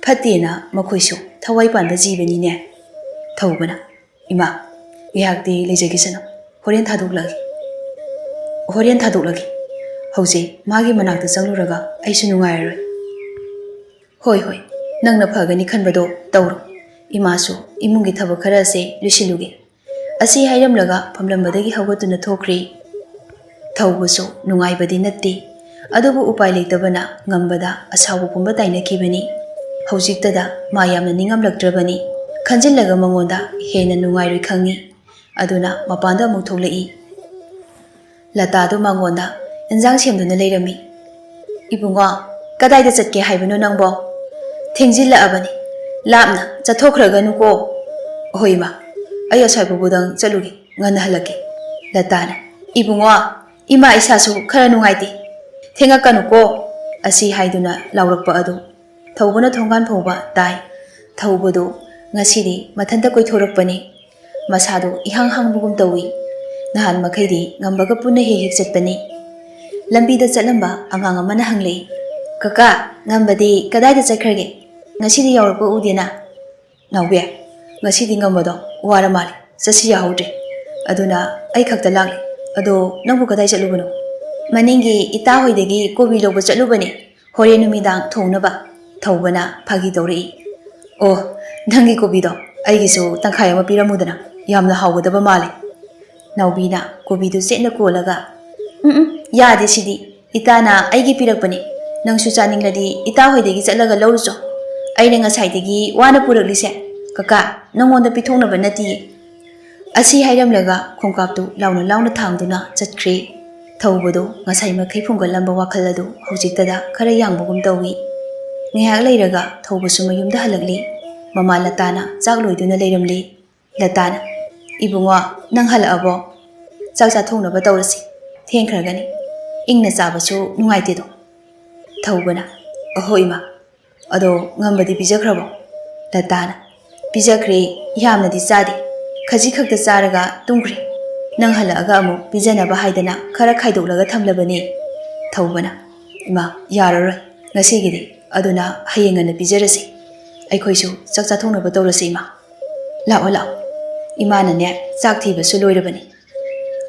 ꯐꯠꯇꯦꯅ ꯃꯈꯣꯏꯁꯨ ꯊꯋꯥꯏ ꯄꯥꯟꯕ ꯖꯤꯕꯅꯤꯅꯦ꯫" ꯊꯧꯕꯅ, "ꯏꯃꯥ, ꯉꯥꯏꯍꯥꯛꯇꯤ ꯂꯩꯖꯈꯤꯁꯅꯨ꯫ ꯍꯣꯔꯦꯟ ꯊꯥꯗꯣꯛꯂꯒꯦ꯫ ꯍꯣꯔꯦꯟ ꯊꯥꯗꯣꯛꯂꯒꯦ꯫ ꯍꯧꯖꯤꯛ ꯃꯥꯒꯤ ꯃꯅꯥꯛꯇ ꯆꯪꯂꯨꯔꯒ ꯑꯩꯁꯨ ꯅꯨꯡꯉꯥꯏꯔꯔꯣꯏ꯫" "ꯍꯣꯏ, ꯍꯣꯏ, ꯅꯪꯅ ꯐꯒꯅꯤ ꯈꯟꯕꯗꯣ ꯇꯧꯔꯣ꯫ ꯏꯃꯥꯁꯨ ꯏꯃꯨꯡꯒꯤ ꯊꯕꯛ ꯈꯔ ꯑꯁꯦ ꯂꯣꯏꯁꯤꯜꯂꯨꯒꯦ꯫" ꯑꯁꯤ ꯍꯥꯏꯔꯝꯂꯒ ꯐꯝꯂꯝꯕꯗꯒꯤ ꯍꯧꯒꯠꯇꯨꯅ ꯊꯣꯛꯈ꯭ꯔꯦ꯫ ꯊꯧꯕꯁꯨ ꯅꯨꯡꯉꯥꯏꯕꯗꯤ ꯅꯠꯇꯦ꯫ ꯑꯗꯨꯕꯨ ꯎꯄꯥꯏ ꯂꯩꯇꯕꯅ ꯉꯝꯕꯗ ꯑꯁꯥꯎꯕ ꯄꯨꯝꯕ ꯇꯥꯏꯅꯈꯤꯕꯅꯤ꯫ ꯍꯧꯖꯤꯛꯇꯗ ꯃꯥ ꯌꯥꯝꯅ ꯅꯤꯡꯉꯝꯂꯛꯇ꯭ꯔꯕꯅꯤ꯫ ꯈꯟꯖꯤꯜꯂꯒ ꯃꯉꯣꯟꯗ ꯍꯦꯟꯅ ꯅꯨꯡꯉꯥꯏꯔꯣꯏ ꯈꯪꯏ꯫ ꯑꯗꯨꯅ ꯃꯄꯥꯟꯗ ꯑꯃꯨꯛ ꯊꯣꯛꯂꯛꯏ꯫ ꯂꯇꯥꯗꯨ ꯃꯉꯣꯟꯗ ꯏꯟꯖꯥꯡ ꯁꯦꯝꯗꯨꯅ ꯂꯩꯔꯝꯃꯤ꯫ "ꯏꯕꯨꯡꯉꯣ, ꯀꯗꯥꯏꯗ ꯆꯠꯀꯦ ꯍꯥꯏꯕꯅꯣ ꯅꯪꯕꯣ? ꯊꯦꯡꯖꯤꯜꯂꯛꯑꯕꯅꯤ꯫ ꯂꯥꯞꯅ ꯆꯠꯊꯣꯛꯈ꯭ꯔꯒꯅꯨꯀꯣ꯫" "ꯑꯍꯣꯏ ꯏꯃꯥ, ꯑꯩ ꯑꯁ꯭ꯋꯥꯏ ꯐꯥꯎꯕꯗꯪ ꯆꯠꯂꯨꯒꯦ, ꯉꯟꯅ ꯍꯜꯂꯛꯀꯦ꯫" ꯂꯇꯥꯅ, "ꯏꯕꯨꯡꯉꯣ, ꯏꯃꯥ ꯏꯁꯥꯁꯨ ꯈꯔ ꯅꯨꯡꯉꯥꯏꯇꯦ꯫ ꯊꯦꯡꯉꯛꯀꯅꯨꯀꯣ꯫" ꯑꯁꯤ ꯍꯥꯏꯗꯨꯅ ꯂꯥꯎꯔꯛꯄ ꯑꯗꯨ ꯊꯧꯕꯅ ꯊꯣꯡꯒꯥꯟ ꯐꯥꯎꯕ ꯇꯥꯏ꯫ ꯊꯧꯕꯗꯨ ꯉꯁꯤꯗꯤ ꯃꯊꯟꯇ ꯀꯣꯏꯊꯣꯔꯛꯄꯅꯤ꯫ ꯃꯁꯥꯗꯨ ꯏꯍꯥꯡ ꯍꯥꯡꯕꯒꯨꯝ ꯇꯧꯏ꯫ ꯅꯍꯥꯟ ꯃꯈꯩꯗꯤ ꯉꯝꯕꯒ ꯄꯨꯟꯅ ꯍꯦꯛ ꯍꯦꯛ ꯆꯠꯄꯅꯤ꯫ ꯂꯝꯕꯤꯗ ꯆꯠꯂꯝꯕ ꯑꯉꯥꯡ ꯑꯃꯅ ꯍꯪꯂꯛꯏ, "ꯀꯀꯥ, ꯉꯝꯕꯗꯤ ꯀꯗꯥꯏꯗ ꯆꯠꯈ꯭ꯔꯒꯦ? ꯉꯁꯤꯗꯤ ꯌꯥꯎꯔꯛꯄ ꯎꯗꯦꯅ?" "ꯅꯥꯎꯕꯤ, ꯉꯁꯤꯗꯤ ꯉꯝꯕꯗꯣ ꯋꯥꯔ ꯃꯥꯜꯂꯦ, ꯆꯠꯁꯤ ꯌꯥꯍꯧꯗ꯭ꯔꯦ꯫ ꯑꯗꯨꯅ ꯑꯩ ꯈꯛꯇ ꯂꯥꯛꯂꯦ꯫ ꯑꯗꯣ ꯅꯪꯕꯨ ꯀꯗꯥꯏ ꯆꯠꯂꯨꯕꯅꯣ?" "ꯃꯅꯤꯡꯒꯤ ꯏꯇꯥ ꯍꯣꯏꯗꯒꯤ ꯀꯣꯕꯤ ꯂꯧꯕ ꯆꯠꯂꯨꯕꯅꯦ, ꯍꯣꯔꯦꯟ ꯅꯨꯃꯤꯗꯥꯡ ꯊꯣꯡꯅꯕ꯫" ꯊꯧꯕꯅ ꯐꯥꯒꯤ ꯇꯧꯔꯛꯏ꯫ "ꯑꯣ, ꯅꯪꯒꯤ ꯀꯣꯕꯤꯗꯣ ꯑꯩꯒꯤꯁꯨ ꯇꯪꯈꯥꯏ ꯑꯃ ꯄꯤꯔꯝꯃꯨꯗꯅ, ꯌꯥꯝꯅ ꯍꯥꯎꯒꯗꯕ ꯃꯥꯜꯂꯦ꯫" ꯅꯥꯎꯕꯤꯅ ꯀꯣꯕꯤꯗꯨ ꯆꯦꯠꯅ ꯀꯣꯜꯂꯒ, "ꯎꯝ ꯎꯝ, ꯌꯥꯗꯦ ꯁꯤꯗꯤ꯫ ꯏꯇꯥꯅ ꯑꯩꯒꯤ ꯄꯤꯔꯛꯄꯅꯤ꯫ ꯅꯪꯁꯨ ꯆꯥꯅꯤꯡꯂꯗꯤ ꯏꯇꯥ ꯍꯣꯏꯗꯒꯤ ꯆꯠꯂꯒ ꯂꯧꯔꯨꯆꯣ꯫ ꯑꯩꯅ ꯉꯁꯥꯏꯗꯒꯤ ꯋꯥꯅ ꯄꯨꯔꯛꯂꯤꯁꯦ, ꯀꯀꯥ, ꯅꯪꯉꯣꯟꯗ ꯄꯤꯊꯣꯛꯅꯕ ꯅꯠꯇꯤꯌꯦ꯫" ꯑꯁꯤ ꯍꯥꯏꯔꯝꯂꯒ ꯈꯣꯡꯀꯥꯞꯇꯨ ꯂꯥꯎꯅ ꯂꯥꯎꯅ ꯊꯥꯡꯗꯨꯅ ꯆꯠꯈ꯭ꯔꯦ꯫ ꯊꯧꯕꯗꯨ ꯉꯁꯥꯏ ꯃꯈꯩ ꯐꯨꯝꯒꯠꯂꯝꯕ ꯋꯥꯈꯜ ꯑꯗꯨ ꯍꯧꯖꯤꯛꯇꯗ ꯈꯔ ꯌꯥꯡꯕꯒꯨꯝ ꯇꯧꯏ꯫ ꯉꯥꯏꯍꯥꯛ ꯂꯩꯔꯒ ꯊꯧꯕꯁꯨ ꯃꯌꯨꯝꯗ ꯍꯜꯂꯛꯂꯤ꯫ ꯃꯃꯥ ꯂꯇꯥꯅ ꯆꯥꯛ ꯂꯣꯏꯗꯨꯅ ꯂꯩꯔꯝꯂꯤ꯫ ꯂꯇꯥꯅ, "ꯏꯕꯨꯡꯉꯣ, ꯅꯪ ꯍꯜꯂꯛꯑꯕꯣ? ꯆꯥꯛ ꯆꯥꯊꯣꯛꯅꯕ ꯇꯧꯔꯁꯤ꯫ ꯊꯦꯡꯈ꯭ꯔꯒꯅꯤ꯫ ꯏꯪꯅ ꯆꯥꯕꯁꯨ ꯅꯨꯡꯉꯥꯏꯇꯦꯗꯣ꯫" ꯊꯧꯕꯅ, "ꯑꯍꯣ ꯏꯃꯥ꯫ ꯑꯗꯣ ꯉꯝꯕꯗꯤ ꯄꯤꯖꯈ꯭ꯔꯕꯣ?" ꯂꯇꯥꯅ, "ꯄꯤꯖꯈ꯭ꯔꯦ, ꯌꯥꯝꯅꯗꯤ ꯆꯥꯗꯦ꯫ ꯈꯖꯤꯛ ꯈꯛꯇ ꯆꯥꯔꯒ ꯇꯨꯝꯈ꯭ꯔꯦ꯫ ꯅꯪ ꯍꯜꯂꯛꯑꯒ ꯑꯃꯨꯛ ꯄꯤꯖꯅꯕ ꯍꯥꯏꯗꯅ ꯈꯔ ꯈꯥꯏꯗꯣꯛꯂꯒ ꯊꯝꯂꯕꯅꯦ꯫" ꯊꯧꯕꯅ, "ꯏꯃꯥ, ꯌꯥꯔꯔꯣꯏ ꯉꯁꯤꯒꯤꯗꯤ꯫ ꯑꯗꯨꯅ ꯍꯌꯦꯡ ꯉꯟꯅ ꯄꯤꯖꯔꯁꯤ꯫ ꯑꯩꯈꯣꯏꯁꯨ ꯆꯥꯛ ꯆꯥꯊꯣꯛꯅꯕ ꯇꯧꯔꯁꯤ ꯏꯃꯥ꯫ ꯂꯥꯛꯑꯣ, ꯂꯥꯛꯑꯣ꯫ ꯏꯃꯥꯅꯅꯦ ꯆꯥꯛ ꯊꯤꯕꯁꯨ ꯂꯣꯏꯔꯕꯅꯤ꯫"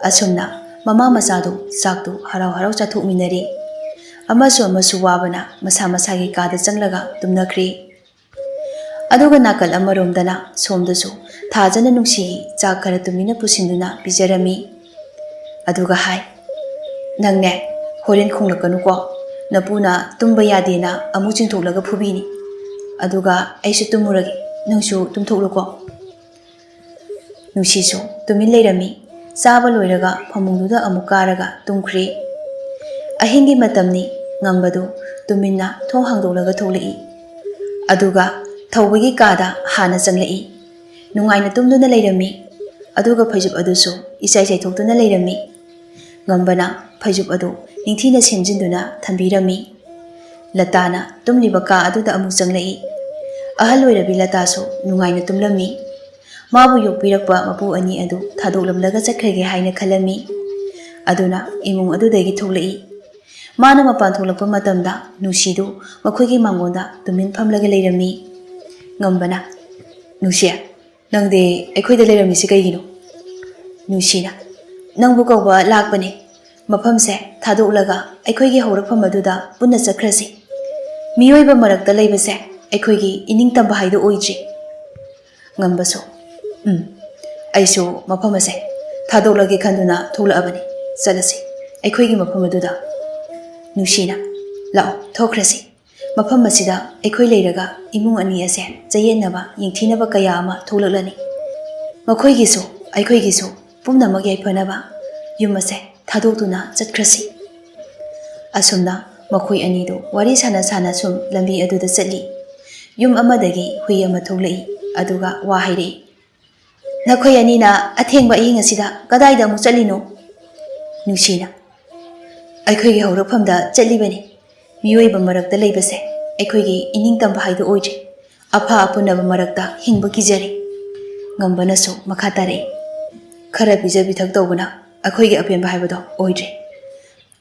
ꯑꯁꯨꯝꯅ ꯃꯃꯥ ꯃꯆꯥꯗꯨ ꯆꯥꯛꯇꯨ ꯍꯔꯥꯎ ꯍꯔꯥꯎ ꯆꯥꯊꯣꯛꯃꯤꯟꯅꯔꯤ꯫ ꯑꯃꯁꯨ ꯑꯃꯁꯨ ꯋꯥꯕꯅ ꯃꯁꯥ ꯃꯁꯥꯒꯤ ꯀꯥꯗ ꯆꯪꯂꯒ ꯇꯨꯝꯅꯈ꯭ꯔꯦ꯫ ꯑꯗꯨꯒ ꯅꯥꯀꯜ ꯑꯃꯔꯣꯝꯗꯅ ꯁꯣꯝꯗꯁꯨ ꯊꯥꯖꯅ ꯅꯨꯡꯁꯤꯒꯤ ꯆꯥꯛ ꯈꯔ ꯇꯨꯃꯤꯟꯅ ꯄꯨꯁꯤꯟꯗꯨꯅ ꯄꯤꯖꯔꯝꯃꯤ꯫ ꯑꯗꯨꯒ ꯍꯥꯏ, "ꯅꯪꯅꯦ "ꯍꯣꯔꯦꯟ ꯈꯣꯡꯂꯛꯀꯅꯨꯀꯣ꯫ ꯅꯄꯨꯅ ꯇꯨꯝꯕ ꯌꯥꯗꯦꯅ ꯑꯃꯨꯛ ꯆꯤꯡꯊꯣꯛꯂꯒ ꯐꯨꯕꯤꯅꯤ꯫ ꯑꯗꯨꯒ ꯑꯩꯁꯨ ꯇꯨꯝꯃꯨꯔꯒꯦ, ꯅꯪꯁꯨ ꯇꯨꯝꯊꯣꯛꯂꯨꯀꯣ꯫" ꯅꯨꯡꯁꯤꯁꯨ ꯇꯨꯃꯤꯟ ꯂꯩꯔꯝꯃꯤ꯫ ꯆꯥꯕ ꯂꯣꯏꯔꯒ ꯐꯃꯨꯡꯗꯨꯗ ꯑꯃꯨꯛ ꯀꯥꯔꯒ ꯇꯨꯝꯈ꯭ꯔꯦ꯫ ꯑꯍꯤꯡꯒꯤ ꯃꯇꯝꯅꯤ꯫ ꯉꯝꯕꯗꯨ ꯇꯨꯃꯤꯟꯅ ꯊꯣꯡ ꯍꯥꯡꯗꯣꯛꯂꯒ ꯊꯣꯛꯂꯛꯏ꯫ ꯑꯗꯨꯒ ꯊꯧꯕꯒꯤ ꯀꯥꯗ ꯍꯥꯟꯅ ꯆꯪꯂꯛꯏ꯫ ꯅꯨꯡꯉꯥꯏꯅ ꯇꯨꯝꯗꯨꯅ ꯂꯩꯔꯝꯃꯤ꯫ ꯑꯗꯨꯒ ꯐꯩꯖꯨꯞ ꯑꯗꯨꯁꯨ ꯏꯆꯥꯏ ꯆꯥꯏꯊꯣꯛꯇꯨꯅ ꯂꯩꯔꯝꯃꯤ꯫ ꯉꯝꯕꯅ ꯐꯩꯖꯨꯞ ꯑꯗꯨ ꯅꯤꯡꯊꯤꯅ ꯁꯦꯝꯖꯤꯟꯗꯨꯅ ꯊꯝꯕꯤꯔꯝꯃꯤ꯫ ꯂꯇꯥꯅ ꯇꯨꯝꯂꯤꯕ ꯀꯥ ꯑꯗꯨꯗ ꯑꯃꯨꯛ ꯆꯪꯂꯛꯏ꯫ ꯑꯍꯜ ꯑꯣꯏꯔꯕꯤ ꯂꯇꯥꯁꯨ ꯅꯨꯡꯉꯥꯏꯅ ꯇꯨꯝꯂꯝꯃꯤ꯫ ꯃꯥꯕꯨ ꯌꯣꯛꯄꯤꯔꯛꯄ ꯃꯄꯨ ꯑꯅꯤ ꯑꯗꯨ ꯊꯥꯗꯣꯛꯂꯝꯂꯒ ꯆꯠꯈ꯭ꯔꯒꯦ ꯍꯥꯏꯅ ꯈꯜꯂꯝꯃꯤ꯫ ꯑꯗꯨꯅ ꯏꯃꯨꯡ ꯑꯗꯨꯗꯒꯤ ꯊꯣꯛꯂꯛꯏ꯫ ꯃꯥꯅ ꯃꯄꯥꯟ ꯊꯣꯛꯂꯛꯄ ꯃꯇꯝꯗ ꯅꯨꯡꯁꯤꯗꯨ ꯃꯈꯣꯏꯒꯤ ꯃꯥꯡꯒꯣꯟꯗ ꯇꯨꯃꯤꯟ ꯐꯝꯂꯒ ꯂꯩꯔꯝꯃꯤ꯫ ꯉꯝꯕꯅ, "ꯅꯨꯡꯁꯤ, ꯅꯪꯗꯤ ꯑꯩꯈꯣꯏꯗ ꯂꯩꯔꯝꯃꯤꯁꯤ ꯀꯩꯒꯤꯅꯣ?" ꯅꯨꯡꯁꯤꯅ, "ꯅꯪꯕꯨ ꯀꯧꯕ ꯂꯥꯛꯄꯅꯦ꯫ ꯃꯐꯝꯁꯦ ꯊꯥꯗꯣꯛꯂꯒ ꯑꯩꯈꯣꯏꯒꯤ ꯍꯧꯔꯛꯐꯝ ꯑꯗꯨꯗ ꯄꯨꯟꯅ ꯆꯠꯈ꯭ꯔꯁꯤ꯫ ꯃꯤꯑꯣꯏꯕ ꯃꯔꯛꯇ ꯂꯩꯕꯁꯦ ꯑꯩꯈꯣꯏꯒꯤ ꯏꯅꯤꯡꯇꯝꯕ ꯍꯥꯏꯗꯣ ꯑꯣꯏꯗ꯭ꯔꯤ꯫" ꯉꯝꯕꯁꯨ, "ꯎꯝ, ꯑꯩꯁꯨ ꯃꯐꯝ ꯑꯁꯦ ꯊꯥꯗꯣꯛꯂꯒꯦ ꯈꯟꯗꯨꯅ ꯊꯣꯛꯂꯛꯑꯕꯅꯤ꯫ ꯆꯠꯂꯁꯤ ꯑꯩꯈꯣꯏꯒꯤ ꯃꯐꯝ ꯑꯗꯨꯗ꯫" ꯅꯨꯡꯁꯤꯅ, "ꯂꯥꯛꯑꯣ, ꯊꯣꯛꯈ꯭ꯔꯁꯤ꯫ ꯃꯐꯝ ꯑꯁꯤꯗ ꯑꯩꯈꯣꯏ ꯂꯩꯔꯒ ꯏꯃꯨꯡ ꯑꯅꯤ ꯑꯁꯦ ꯆꯌꯦꯠꯅꯕ, ꯌꯦꯡꯊꯤꯅꯕ ꯀꯌꯥ ꯑꯃ ꯊꯣꯛꯂꯛꯂꯅꯤ꯫ ꯃꯈꯣꯏꯒꯤꯁꯨ ꯑꯩꯈꯣꯏꯒꯤꯁꯨ ꯄꯨꯝꯅꯃꯛ ꯌꯥꯏꯐꯅꯕ ꯌꯨꯝ ꯑꯁꯦ ꯊꯥꯗꯣꯛꯇꯨꯅ ꯆꯠꯈ꯭ꯔꯁꯤ꯫" ꯑꯁꯨꯝꯅ ꯃꯈꯣꯏ ꯑꯅꯤꯗꯨ ꯋꯥꯔꯤ ꯁꯥꯟꯅ ꯁꯥꯟꯅ ꯁꯨꯝ ꯂꯝꯕꯤ ꯑꯗꯨꯗ ꯆꯠꯂꯤ꯫ ꯌꯨꯝ ꯑꯃꯗꯒꯤ ꯍꯨꯏ ꯑꯃ ꯊꯣꯛꯂꯛꯏ, ꯑꯗꯨꯒ ꯋꯥ ꯍꯥꯏꯔꯛꯏ꯫ "ꯅꯈꯣꯏ ꯑꯅꯤꯅ ꯑꯊꯦꯡꯕ ꯑꯍꯤꯡ ꯑꯁꯤꯗ ꯀꯗꯥꯏꯗ ꯑꯃꯨꯛ ꯆꯠꯂꯤꯅꯣ?" ꯅꯨꯡꯁꯤꯅ, "ꯑꯩꯈꯣꯏꯒꯤ ꯍꯧꯔꯛꯐꯝꯗ ꯆꯠꯂꯤꯕꯅꯤ꯫ ꯃꯤꯑꯣꯏꯕ ꯃꯔꯛꯇ ꯂꯩꯕꯁꯦ ꯑꯩꯈꯣꯏꯒꯤ ꯏꯅꯤꯡꯇꯝꯕ ꯍꯥꯏꯗꯨ ꯑꯣꯏꯗ꯭ꯔꯦ꯫ ꯑꯐ ꯑꯄꯨꯟꯅꯕ ꯃꯔꯛꯇ ꯍꯤꯡꯕ ꯀꯤꯖꯔꯦ꯫" ꯉꯝꯕꯅꯁꯨ ꯃꯈꯥ ꯇꯥꯔꯛꯏ, "ꯈꯔ ꯄꯤꯖ ꯄꯤꯊꯛ ꯇꯧꯕꯅ ꯑꯩꯈꯣꯏꯒꯤ ꯑꯄꯦꯟꯕ ꯍꯥꯏꯕꯗꯣ ꯑꯣꯏꯗ꯭ꯔꯦ꯫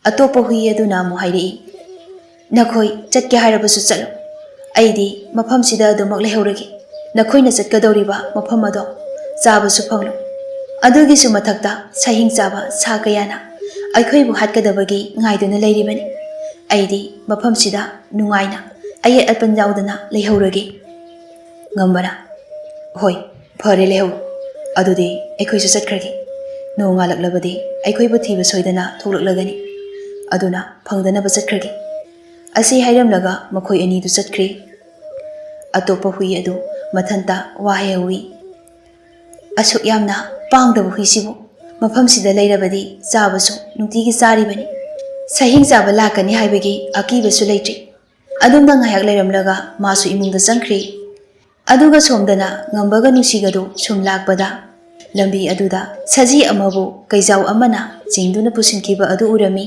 ꯑꯇꯣꯞꯄ ꯍꯨꯏ ꯑꯗꯨꯅ ꯑꯃꯨꯛ ꯍꯥꯏꯔꯛꯏ, "ꯅꯈꯣꯏ ꯆꯠꯀꯦ ꯍꯥꯏꯔꯕꯁꯨ ꯆꯠꯂꯨ, ꯑꯩꯗꯤ ꯃꯐꯝꯁꯤꯗ ꯑꯗꯨꯃꯛ ꯂꯩꯍꯧꯔꯒꯦ꯫ ꯅꯈꯣꯏꯅ ꯆꯠꯀꯗꯧꯔꯤꯕ ꯃꯐꯝ ꯑꯗꯣ ꯆꯥꯕꯁꯨ ꯐꯪꯂꯣꯏ꯫ ꯑꯗꯨꯒꯤꯁꯨ ꯃꯊꯛꯇ ꯁꯥꯍꯤꯡ ꯆꯥꯕ ꯁꯥ ꯀꯌꯥꯅ ꯑꯩꯈꯣꯏꯕꯨ ꯍꯥꯠꯀꯗꯕꯒꯤ ꯉꯥꯏꯗꯨꯅ ꯂꯩꯔꯤꯕꯅꯤ꯫ ꯑꯩꯗꯤ ꯃꯐꯝꯁꯤꯗ ꯅꯨꯡꯉꯥꯏꯅ ꯑꯌꯦꯠ ꯑꯄꯟ ꯌꯥꯎꯗꯅ ꯂꯩꯍꯧꯔꯒꯦ꯫" ꯉꯝꯕꯅ, "ꯍꯣꯏ, ꯐꯔꯦ, ꯂꯩꯍꯧꯔꯣ꯫ ꯑꯗꯨꯗꯤ ꯑꯩꯈꯣꯏꯁꯨ ꯆꯠꯈ꯭ꯔꯒꯦ꯫ ꯅꯣꯡꯉꯥꯜꯂꯛꯂꯕꯗꯤ ꯑꯩꯈꯣꯏꯕꯨ ꯊꯤꯕ ꯁꯣꯏꯗꯅ ꯊꯣꯛꯂꯛꯂꯒꯅꯤ꯫ ꯑꯗꯨꯅ ꯐꯪꯗꯅꯕ ꯆꯠꯈ꯭ꯔꯒꯦ꯫ ꯑꯁꯤ ꯍꯥꯏꯔꯝꯂꯒ ꯃꯈꯣꯏ ꯑꯅꯤꯗꯨ ꯆꯠꯈ꯭ꯔꯦ꯫ ꯑꯇꯣꯞꯄ ꯍꯨꯏ ꯑꯗꯨ ꯃꯊꯟꯇ ꯋꯥ ꯍꯥꯏꯍꯧꯏ꯫ "ꯑꯁꯨꯛ ꯌꯥꯝꯅ ꯄꯥꯡꯗꯕ ꯍꯨꯏꯁꯤꯕꯨ ꯃꯐꯝꯁꯤꯗ ꯂꯩꯔꯕꯗꯤ ꯆꯥꯕꯁꯨ ꯅꯨꯡꯇꯤꯒꯤ ꯆꯥꯔꯤꯕꯅꯤ꯫ ꯁꯍꯤꯡ ꯆꯥꯕ ꯂꯥꯛꯀꯅꯤ ꯍꯥꯏꯕꯒꯤ ꯑꯀꯤꯕꯁꯨ ꯂꯩꯇ꯭ꯔꯤ꯫" ꯑꯗꯨꯝꯅ ꯉꯥꯏꯍꯥꯛ ꯂꯩꯔꯝꯂꯒ ꯃꯥꯁꯨ ꯏꯃꯨꯡꯗ ꯆꯪꯈ꯭ꯔꯦ꯫ ꯑꯗꯨꯒ ꯁꯣꯝꯗꯅ ꯉꯝꯕꯒ ꯅꯨꯡꯁꯤꯒꯗꯨ ꯁꯨꯝ ꯂꯥꯛꯄꯗ, ꯂꯝꯕꯤ ꯑꯗꯨꯗ ꯁꯖꯤ ꯑꯃꯕꯨ ꯀꯩꯖꯥꯎ ꯑꯃꯅ ꯆꯤꯡꯗꯨꯅ ꯄꯨꯁꯤꯟꯈꯤꯕ ꯑꯗꯨ ꯎꯔꯝꯃꯤ꯫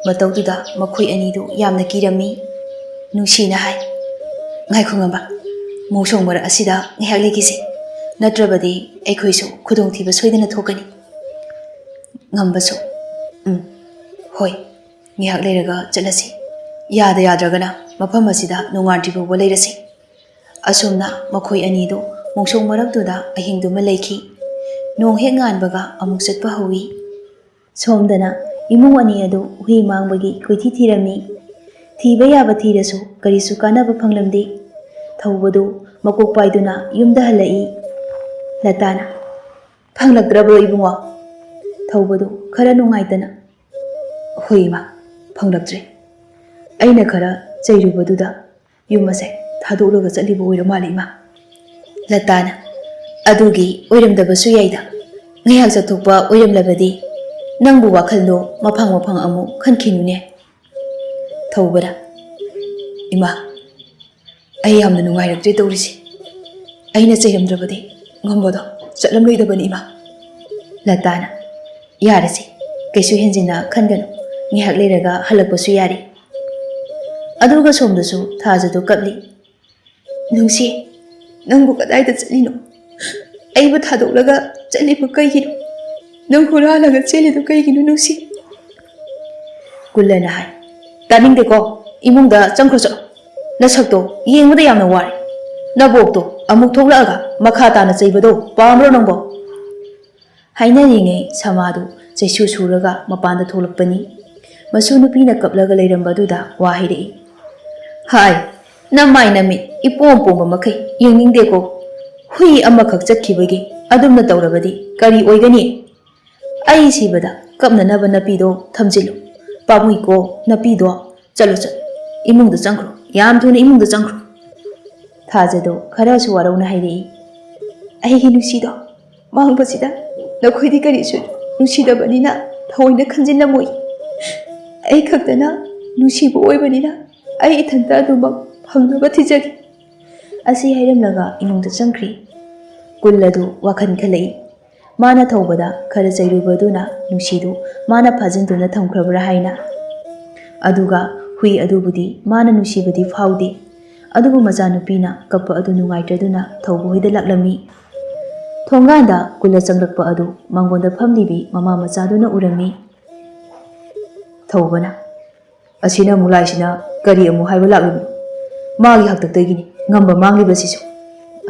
ꯃꯇꯧꯗꯨꯗ ꯃꯈꯣꯏ ꯑꯅꯤꯗꯨ ꯌꯥꯝꯅ ꯀꯤꯔꯝꯃꯤ꯫ ꯅꯨꯡꯁꯤꯅ ꯍꯥꯏ, "ꯉꯥꯏꯈꯣ ꯉꯝꯕ, ꯃꯣꯡꯁꯣꯡ ꯃꯔꯛ ꯑꯁꯤꯗ ꯉꯥꯏꯍꯥꯛ ꯂꯩꯈꯤꯁꯤ, ꯅꯠꯇ꯭ꯔꯕꯗꯤ ꯑꯩꯈꯣꯏꯁꯨ ꯈꯨꯗꯣꯡꯊꯤꯕ ꯁꯣꯏꯗꯅ ꯊꯣꯛꯀꯅꯤ꯫" ꯉꯝꯕꯁꯨ, "ꯎꯝ, ꯍꯣꯏ, ꯉꯥꯏꯍꯥꯛ ꯂꯩꯔꯒ ꯆꯠꯂꯁꯤ꯫ ꯌꯥꯗ ꯌꯥꯗ꯭ꯔꯒꯅ ꯃꯐꯝ ꯑꯁꯤꯗ ꯅꯣꯡꯉꯥꯟꯗ꯭ꯔꯤ ꯐꯥꯎꯕ ꯂꯩꯔꯁꯤ꯫" ꯑꯁꯨꯝꯅ ꯃꯈꯣꯏ ꯑꯅꯤꯗꯨ ꯃꯣꯡꯁꯣꯡ ꯃꯔꯛꯇꯨꯗ ꯑꯍꯤꯡꯗꯨꯃ ꯂꯩꯈꯤ꯫ ꯅꯣꯡ ꯍꯦꯛ ꯉꯥꯟꯕꯒ ꯑꯃꯨꯛ ꯆꯠꯄ ꯍꯧꯋꯤ꯫ ꯁꯣꯝꯗꯅ ꯏꯃꯨꯡ ꯑꯅꯤ ꯑꯗꯨ ꯍꯨꯏ ꯃꯥꯡꯕꯒꯤ ꯀꯣꯏꯊꯤ ꯊꯤꯔꯝꯃꯤ꯫ ꯊꯤꯕ ꯌꯥꯕ ꯊꯤꯔꯁꯨ ꯀꯔꯤꯁꯨ ꯀꯥꯟꯅꯕ ꯐꯪꯂꯝꯗꯦ꯫ ꯊꯧꯕꯗꯨ ꯃꯀꯣꯛ ꯄꯥꯏꯗꯨꯅ ꯌꯨꯝꯗ ꯍꯜꯂꯛꯏ꯫ ꯂꯇꯥꯅ, "ꯐꯪꯂꯛꯇ꯭ꯔꯕ꯭ꯔꯣ ꯏꯕꯨꯡꯉꯣ?" ꯊꯧꯕꯗꯨ ꯈꯔ ꯅꯨꯡꯉꯥꯏꯇꯅ, "ꯍꯣꯏ ꯏꯃꯥ, ꯐꯪꯂꯛꯇ꯭ꯔꯦ꯫ ꯑꯩꯅ ꯈꯔ ꯆꯩꯔꯨꯕꯗꯨꯗ ꯌꯨꯝ ꯑꯁꯦ ꯊꯥꯗꯣꯛꯂꯒ ꯆꯠꯂꯤꯕ ꯑꯣꯏꯔ ꯃꯥꯜꯂꯦ ꯏꯃꯥ꯫" ꯂꯇꯥꯅ, "ꯑꯗꯨꯒꯤ ꯑꯣꯏꯔꯝꯗꯕꯁꯨ ꯌꯥꯏꯗ꯫ ꯉꯥꯏꯍꯥꯛ ꯆꯠꯊꯣꯛꯄ ꯑꯣꯏꯔꯝꯂꯕꯗꯤ ꯅꯪꯕꯨ ꯋꯥꯈꯜꯗꯣ ꯃꯐꯪ ꯃꯐꯪ ꯑꯃꯨꯛ ꯈꯟꯈꯤꯅꯨꯅꯦ꯫" ꯊꯧꯕꯅ, "ꯏꯃꯥ, ꯑꯩ ꯌꯥꯝꯅ ꯅꯨꯡꯉꯥꯏꯔꯛꯇ꯭ꯔꯦ ꯇꯧꯔꯤꯁꯦ꯫ ꯑꯩꯅ ꯆꯩꯔꯝꯗ꯭ꯔꯕꯗꯤ ꯉꯝꯕꯗꯣ ꯆꯠꯂꯝꯂꯣꯏꯗꯕꯅꯤ ꯏꯃꯥ꯫" ꯂꯇꯥꯅ, "ꯌꯥꯔꯦꯁꯦ, ꯀꯩꯁꯨ ꯍꯦꯟꯖꯤꯟꯅ ꯈꯟꯒꯅꯨ꯫ ꯉꯥꯏꯍꯥꯛ ꯂꯩꯔꯒ ꯍꯜꯂꯛꯄꯁꯨ ꯌꯥꯔꯦ꯫" ꯑꯗꯨꯒ ꯁꯣꯝꯗꯁꯨ ꯊꯥꯖꯗꯨ ꯀꯞꯂꯤ꯫ "ꯅꯨꯡꯁꯤ, ꯅꯪꯕꯨ ꯀꯗꯥꯏꯗ ꯆꯠꯂꯤꯅꯣ? ꯑꯩꯕꯨ ꯊꯥꯗꯣꯛꯂꯒ ꯆꯠꯂꯤꯕ ꯀꯩꯒꯤꯅꯣ? ꯅꯪ ꯍꯨꯔꯥꯜꯂꯒ ꯆꯦꯜꯂꯤꯗꯨ ꯀꯩꯒꯤꯅꯣ, ꯅꯨꯡꯁꯤ?" ꯀꯨꯜꯂꯅ ꯍꯥꯏ, "ꯇꯥꯅꯤꯡꯗꯦꯀꯣ, ꯏꯃꯨꯡꯗ ꯆꯪꯈ꯭ꯔꯣ ꯆꯠꯂꯣ꯫ ꯅꯁꯛꯇꯣ ꯌꯦꯡꯕꯗ ꯌꯥꯝꯅ ꯋꯥꯔꯦ꯫ ꯅꯕꯣꯛꯇꯣ ꯑꯃꯨꯛ ꯊꯣꯛꯂꯛꯑꯒ ꯃꯈꯥ ꯇꯥꯅ ꯆꯩꯕꯗꯣ ꯄꯥꯝꯕ꯭ꯔꯣ ꯅꯪꯕꯣ?" ꯍꯥꯏꯅꯔꯤꯉꯩ ꯁꯃꯥꯗꯨ ꯆꯩꯁꯨ ꯁꯨꯔꯒ ꯃꯄꯥꯟꯗ ꯊꯣꯛꯂꯛꯄꯅꯤ꯫ ꯃꯁꯨ ꯅꯨꯄꯤꯅ ꯀꯞꯂꯒ ꯂꯩꯔꯝꯕꯗꯨꯗ ꯋꯥ ꯍꯩꯔꯛꯏ꯫ "ꯍꯥꯏ, ꯅꯃꯥꯏ ꯅꯃꯤꯠ ꯏꯄꯣꯝ ꯄꯣꯝꯕ ꯃꯈꯩ ꯌꯦꯡꯅꯤꯡꯗꯦꯀꯣ꯫ ꯍꯨꯏ ꯑꯃꯈꯛ ꯆꯠꯈꯤꯕꯒꯤ ꯑꯗꯨꯝꯅ ꯇꯧꯔꯕꯗꯤ ꯀꯔꯤ ꯑꯣꯏꯒꯅꯤ? ꯑꯩ ꯁꯤꯕꯗ ꯀꯞꯅꯅꯕ ꯅꯥꯄꯤꯗꯣ ꯊꯝꯖꯤꯜꯂꯨ꯫ "ꯄꯥꯝꯃꯨꯏꯀꯣ ꯅꯄꯤꯗꯣ꯫ ꯆꯠꯂꯣ, ꯆꯠꯂꯣ, ꯏꯃꯨꯡꯗ ꯆꯪꯈ꯭ꯔꯣ, ꯌꯥꯝ ꯊꯨꯅ ꯏꯃꯨꯡꯗ ꯆꯪꯈ꯭ꯔꯣ꯫" ꯊꯥꯖꯗꯣ ꯈꯔꯁꯨ ꯋꯥꯔꯧꯅ ꯍꯥꯏꯔꯛꯏ꯫ "ꯑꯩꯒꯤ ꯅꯨꯡꯁꯤꯗꯣ ꯃꯥꯡꯕꯁꯤꯗ ꯅꯈꯣꯏꯗꯤ ꯀꯔꯤꯁꯨ ꯅꯨꯡꯁꯤꯗꯕꯅꯤꯅ ꯊꯑꯣꯏꯅ ꯈꯟꯖꯤꯜꯂꯝꯃꯣꯏ꯫ ꯑꯩ ꯈꯛꯇꯅ ꯅꯨꯡꯁꯤꯕ ꯑꯣꯏꯕꯅꯤꯅ ꯑꯩ ꯏꯊꯟꯇ ꯑꯗꯨꯃꯛ ꯐꯪꯅꯕ ꯊꯤꯖꯒꯦ꯫" ꯑꯁꯤ ꯍꯥꯏꯔꯝꯂꯒ ꯏꯃꯨꯡꯗ ꯆꯪꯈ꯭ꯔꯤ꯫ ꯀꯨꯜ ꯑꯗꯨ ꯋꯥꯈꯜ ꯈꯜꯂꯛꯏ꯫ ꯃꯥꯅ ꯊꯧꯕꯗ ꯈꯔ ꯆꯩꯔꯨꯕꯗꯨꯅ ꯅꯨꯡꯁꯤꯗꯨ ꯃꯥꯅ ꯐꯥꯖꯤꯟꯗꯨꯅ ꯊꯝꯈ꯭ꯔꯕ꯭ꯔꯥ ꯍꯥꯏꯅ꯫ ꯑꯗꯨꯒ ꯍꯨꯏ ꯑꯗꯨꯕꯨꯗꯤ ꯃꯥꯅ ꯅꯨꯡꯁꯤꯕꯗꯤ ꯐꯥꯎꯗꯦ꯫ ꯑꯗꯨꯕꯨ ꯃꯆꯥꯅꯨꯄꯤꯅ ꯀꯞꯄ ꯑꯗꯨ ꯅꯨꯡꯉꯥꯏꯇ꯭ꯔꯗꯨꯅ ꯊꯧꯕ ꯍꯣꯏꯗ ꯂꯥꯛꯂꯝꯃꯤ꯫ ꯊꯣꯡꯒꯥꯟꯗ ꯀꯨꯜꯂ ꯆꯪꯂꯛꯄ ꯑꯗꯨ ꯃꯉꯣꯟꯗ ꯐꯝꯂꯤꯕꯤ ꯃꯃꯥ ꯃꯆꯥꯗꯨꯅ ꯎꯔꯝꯃꯤ꯫ ꯊꯧꯕꯅ, "ꯑꯁꯤꯅ ꯑꯃꯨꯛ ꯂꯥꯛꯏꯁꯤꯅ ꯀꯔꯤ ꯑꯃꯨꯛ ꯍꯥꯏꯕ ꯂꯥꯛꯂꯤꯕꯅꯣ? ꯃꯥꯒꯤ ꯍꯥꯛꯇꯛꯇꯒꯤꯅꯤ ꯉꯝꯕ ꯃꯥꯡꯂꯤꯕꯁꯤꯁꯨ꯫"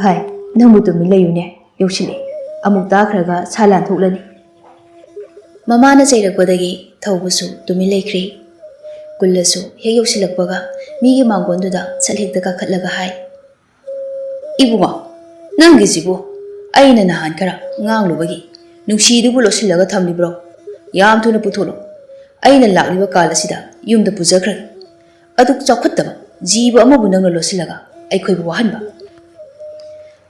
"ꯍꯥꯏ, ꯅꯪꯕꯨ ꯇꯨꯃꯤꯟ ꯂꯩꯌꯨꯅꯦ, ꯌꯧꯁꯤꯜꯂꯛꯑꯦ꯫ ꯑꯃꯨꯛ ꯇꯥꯈ꯭ꯔꯒ ꯁꯥ ꯂꯥꯟ ꯊꯣꯛꯂꯅꯤ꯫" ꯃꯃꯥꯅ ꯆꯩꯔꯛꯄꯗꯒꯤ ꯊꯧꯕꯁꯨ ꯇꯨꯃꯤꯟ ꯂꯩꯈ꯭ꯔꯦ꯫ ꯀꯨꯜꯂꯁꯨ ꯍꯦꯛ ꯌꯧꯁꯤꯜꯂꯛꯄꯒ ꯃꯤꯒꯤ ꯃꯥꯡꯒꯣꯟꯗꯨꯗ ꯁꯠ ꯍꯦꯛꯇ ꯀꯥꯈꯠꯂꯒ ꯍꯥꯏ, "ꯏꯕꯨꯡꯉꯣ, ꯅꯪꯒꯤꯁꯤꯕꯨ ꯑꯩꯅ ꯅꯍꯥꯟ ꯈꯔ ꯉꯥꯡꯂꯨꯕꯒꯤ ꯅꯨꯡꯁꯤꯗꯨꯕꯨ ꯂꯣꯠꯁꯤꯜꯂꯒ ꯊꯝꯂꯤꯕ꯭ꯔꯣ? ꯌꯥꯝ ꯊꯨꯅ ꯄꯨꯊꯣꯛꯂꯣ꯫ ꯑꯩꯅ ꯂꯥꯛꯂꯤꯕ ꯀꯥꯜ ꯑꯁꯤꯗ ꯌꯨꯝꯗ ꯄꯨꯖꯈ꯭ꯔꯒꯦ꯫ ꯑꯗꯨꯛ ꯆꯥꯎꯈꯠꯇꯕ ꯖꯤꯕ ꯑꯃꯕꯨ ꯅꯪꯅ ꯂꯣꯠꯁꯤꯜꯂꯒ ꯑꯩꯈꯣꯏꯕꯨ ꯋꯥꯍꯟꯕ?"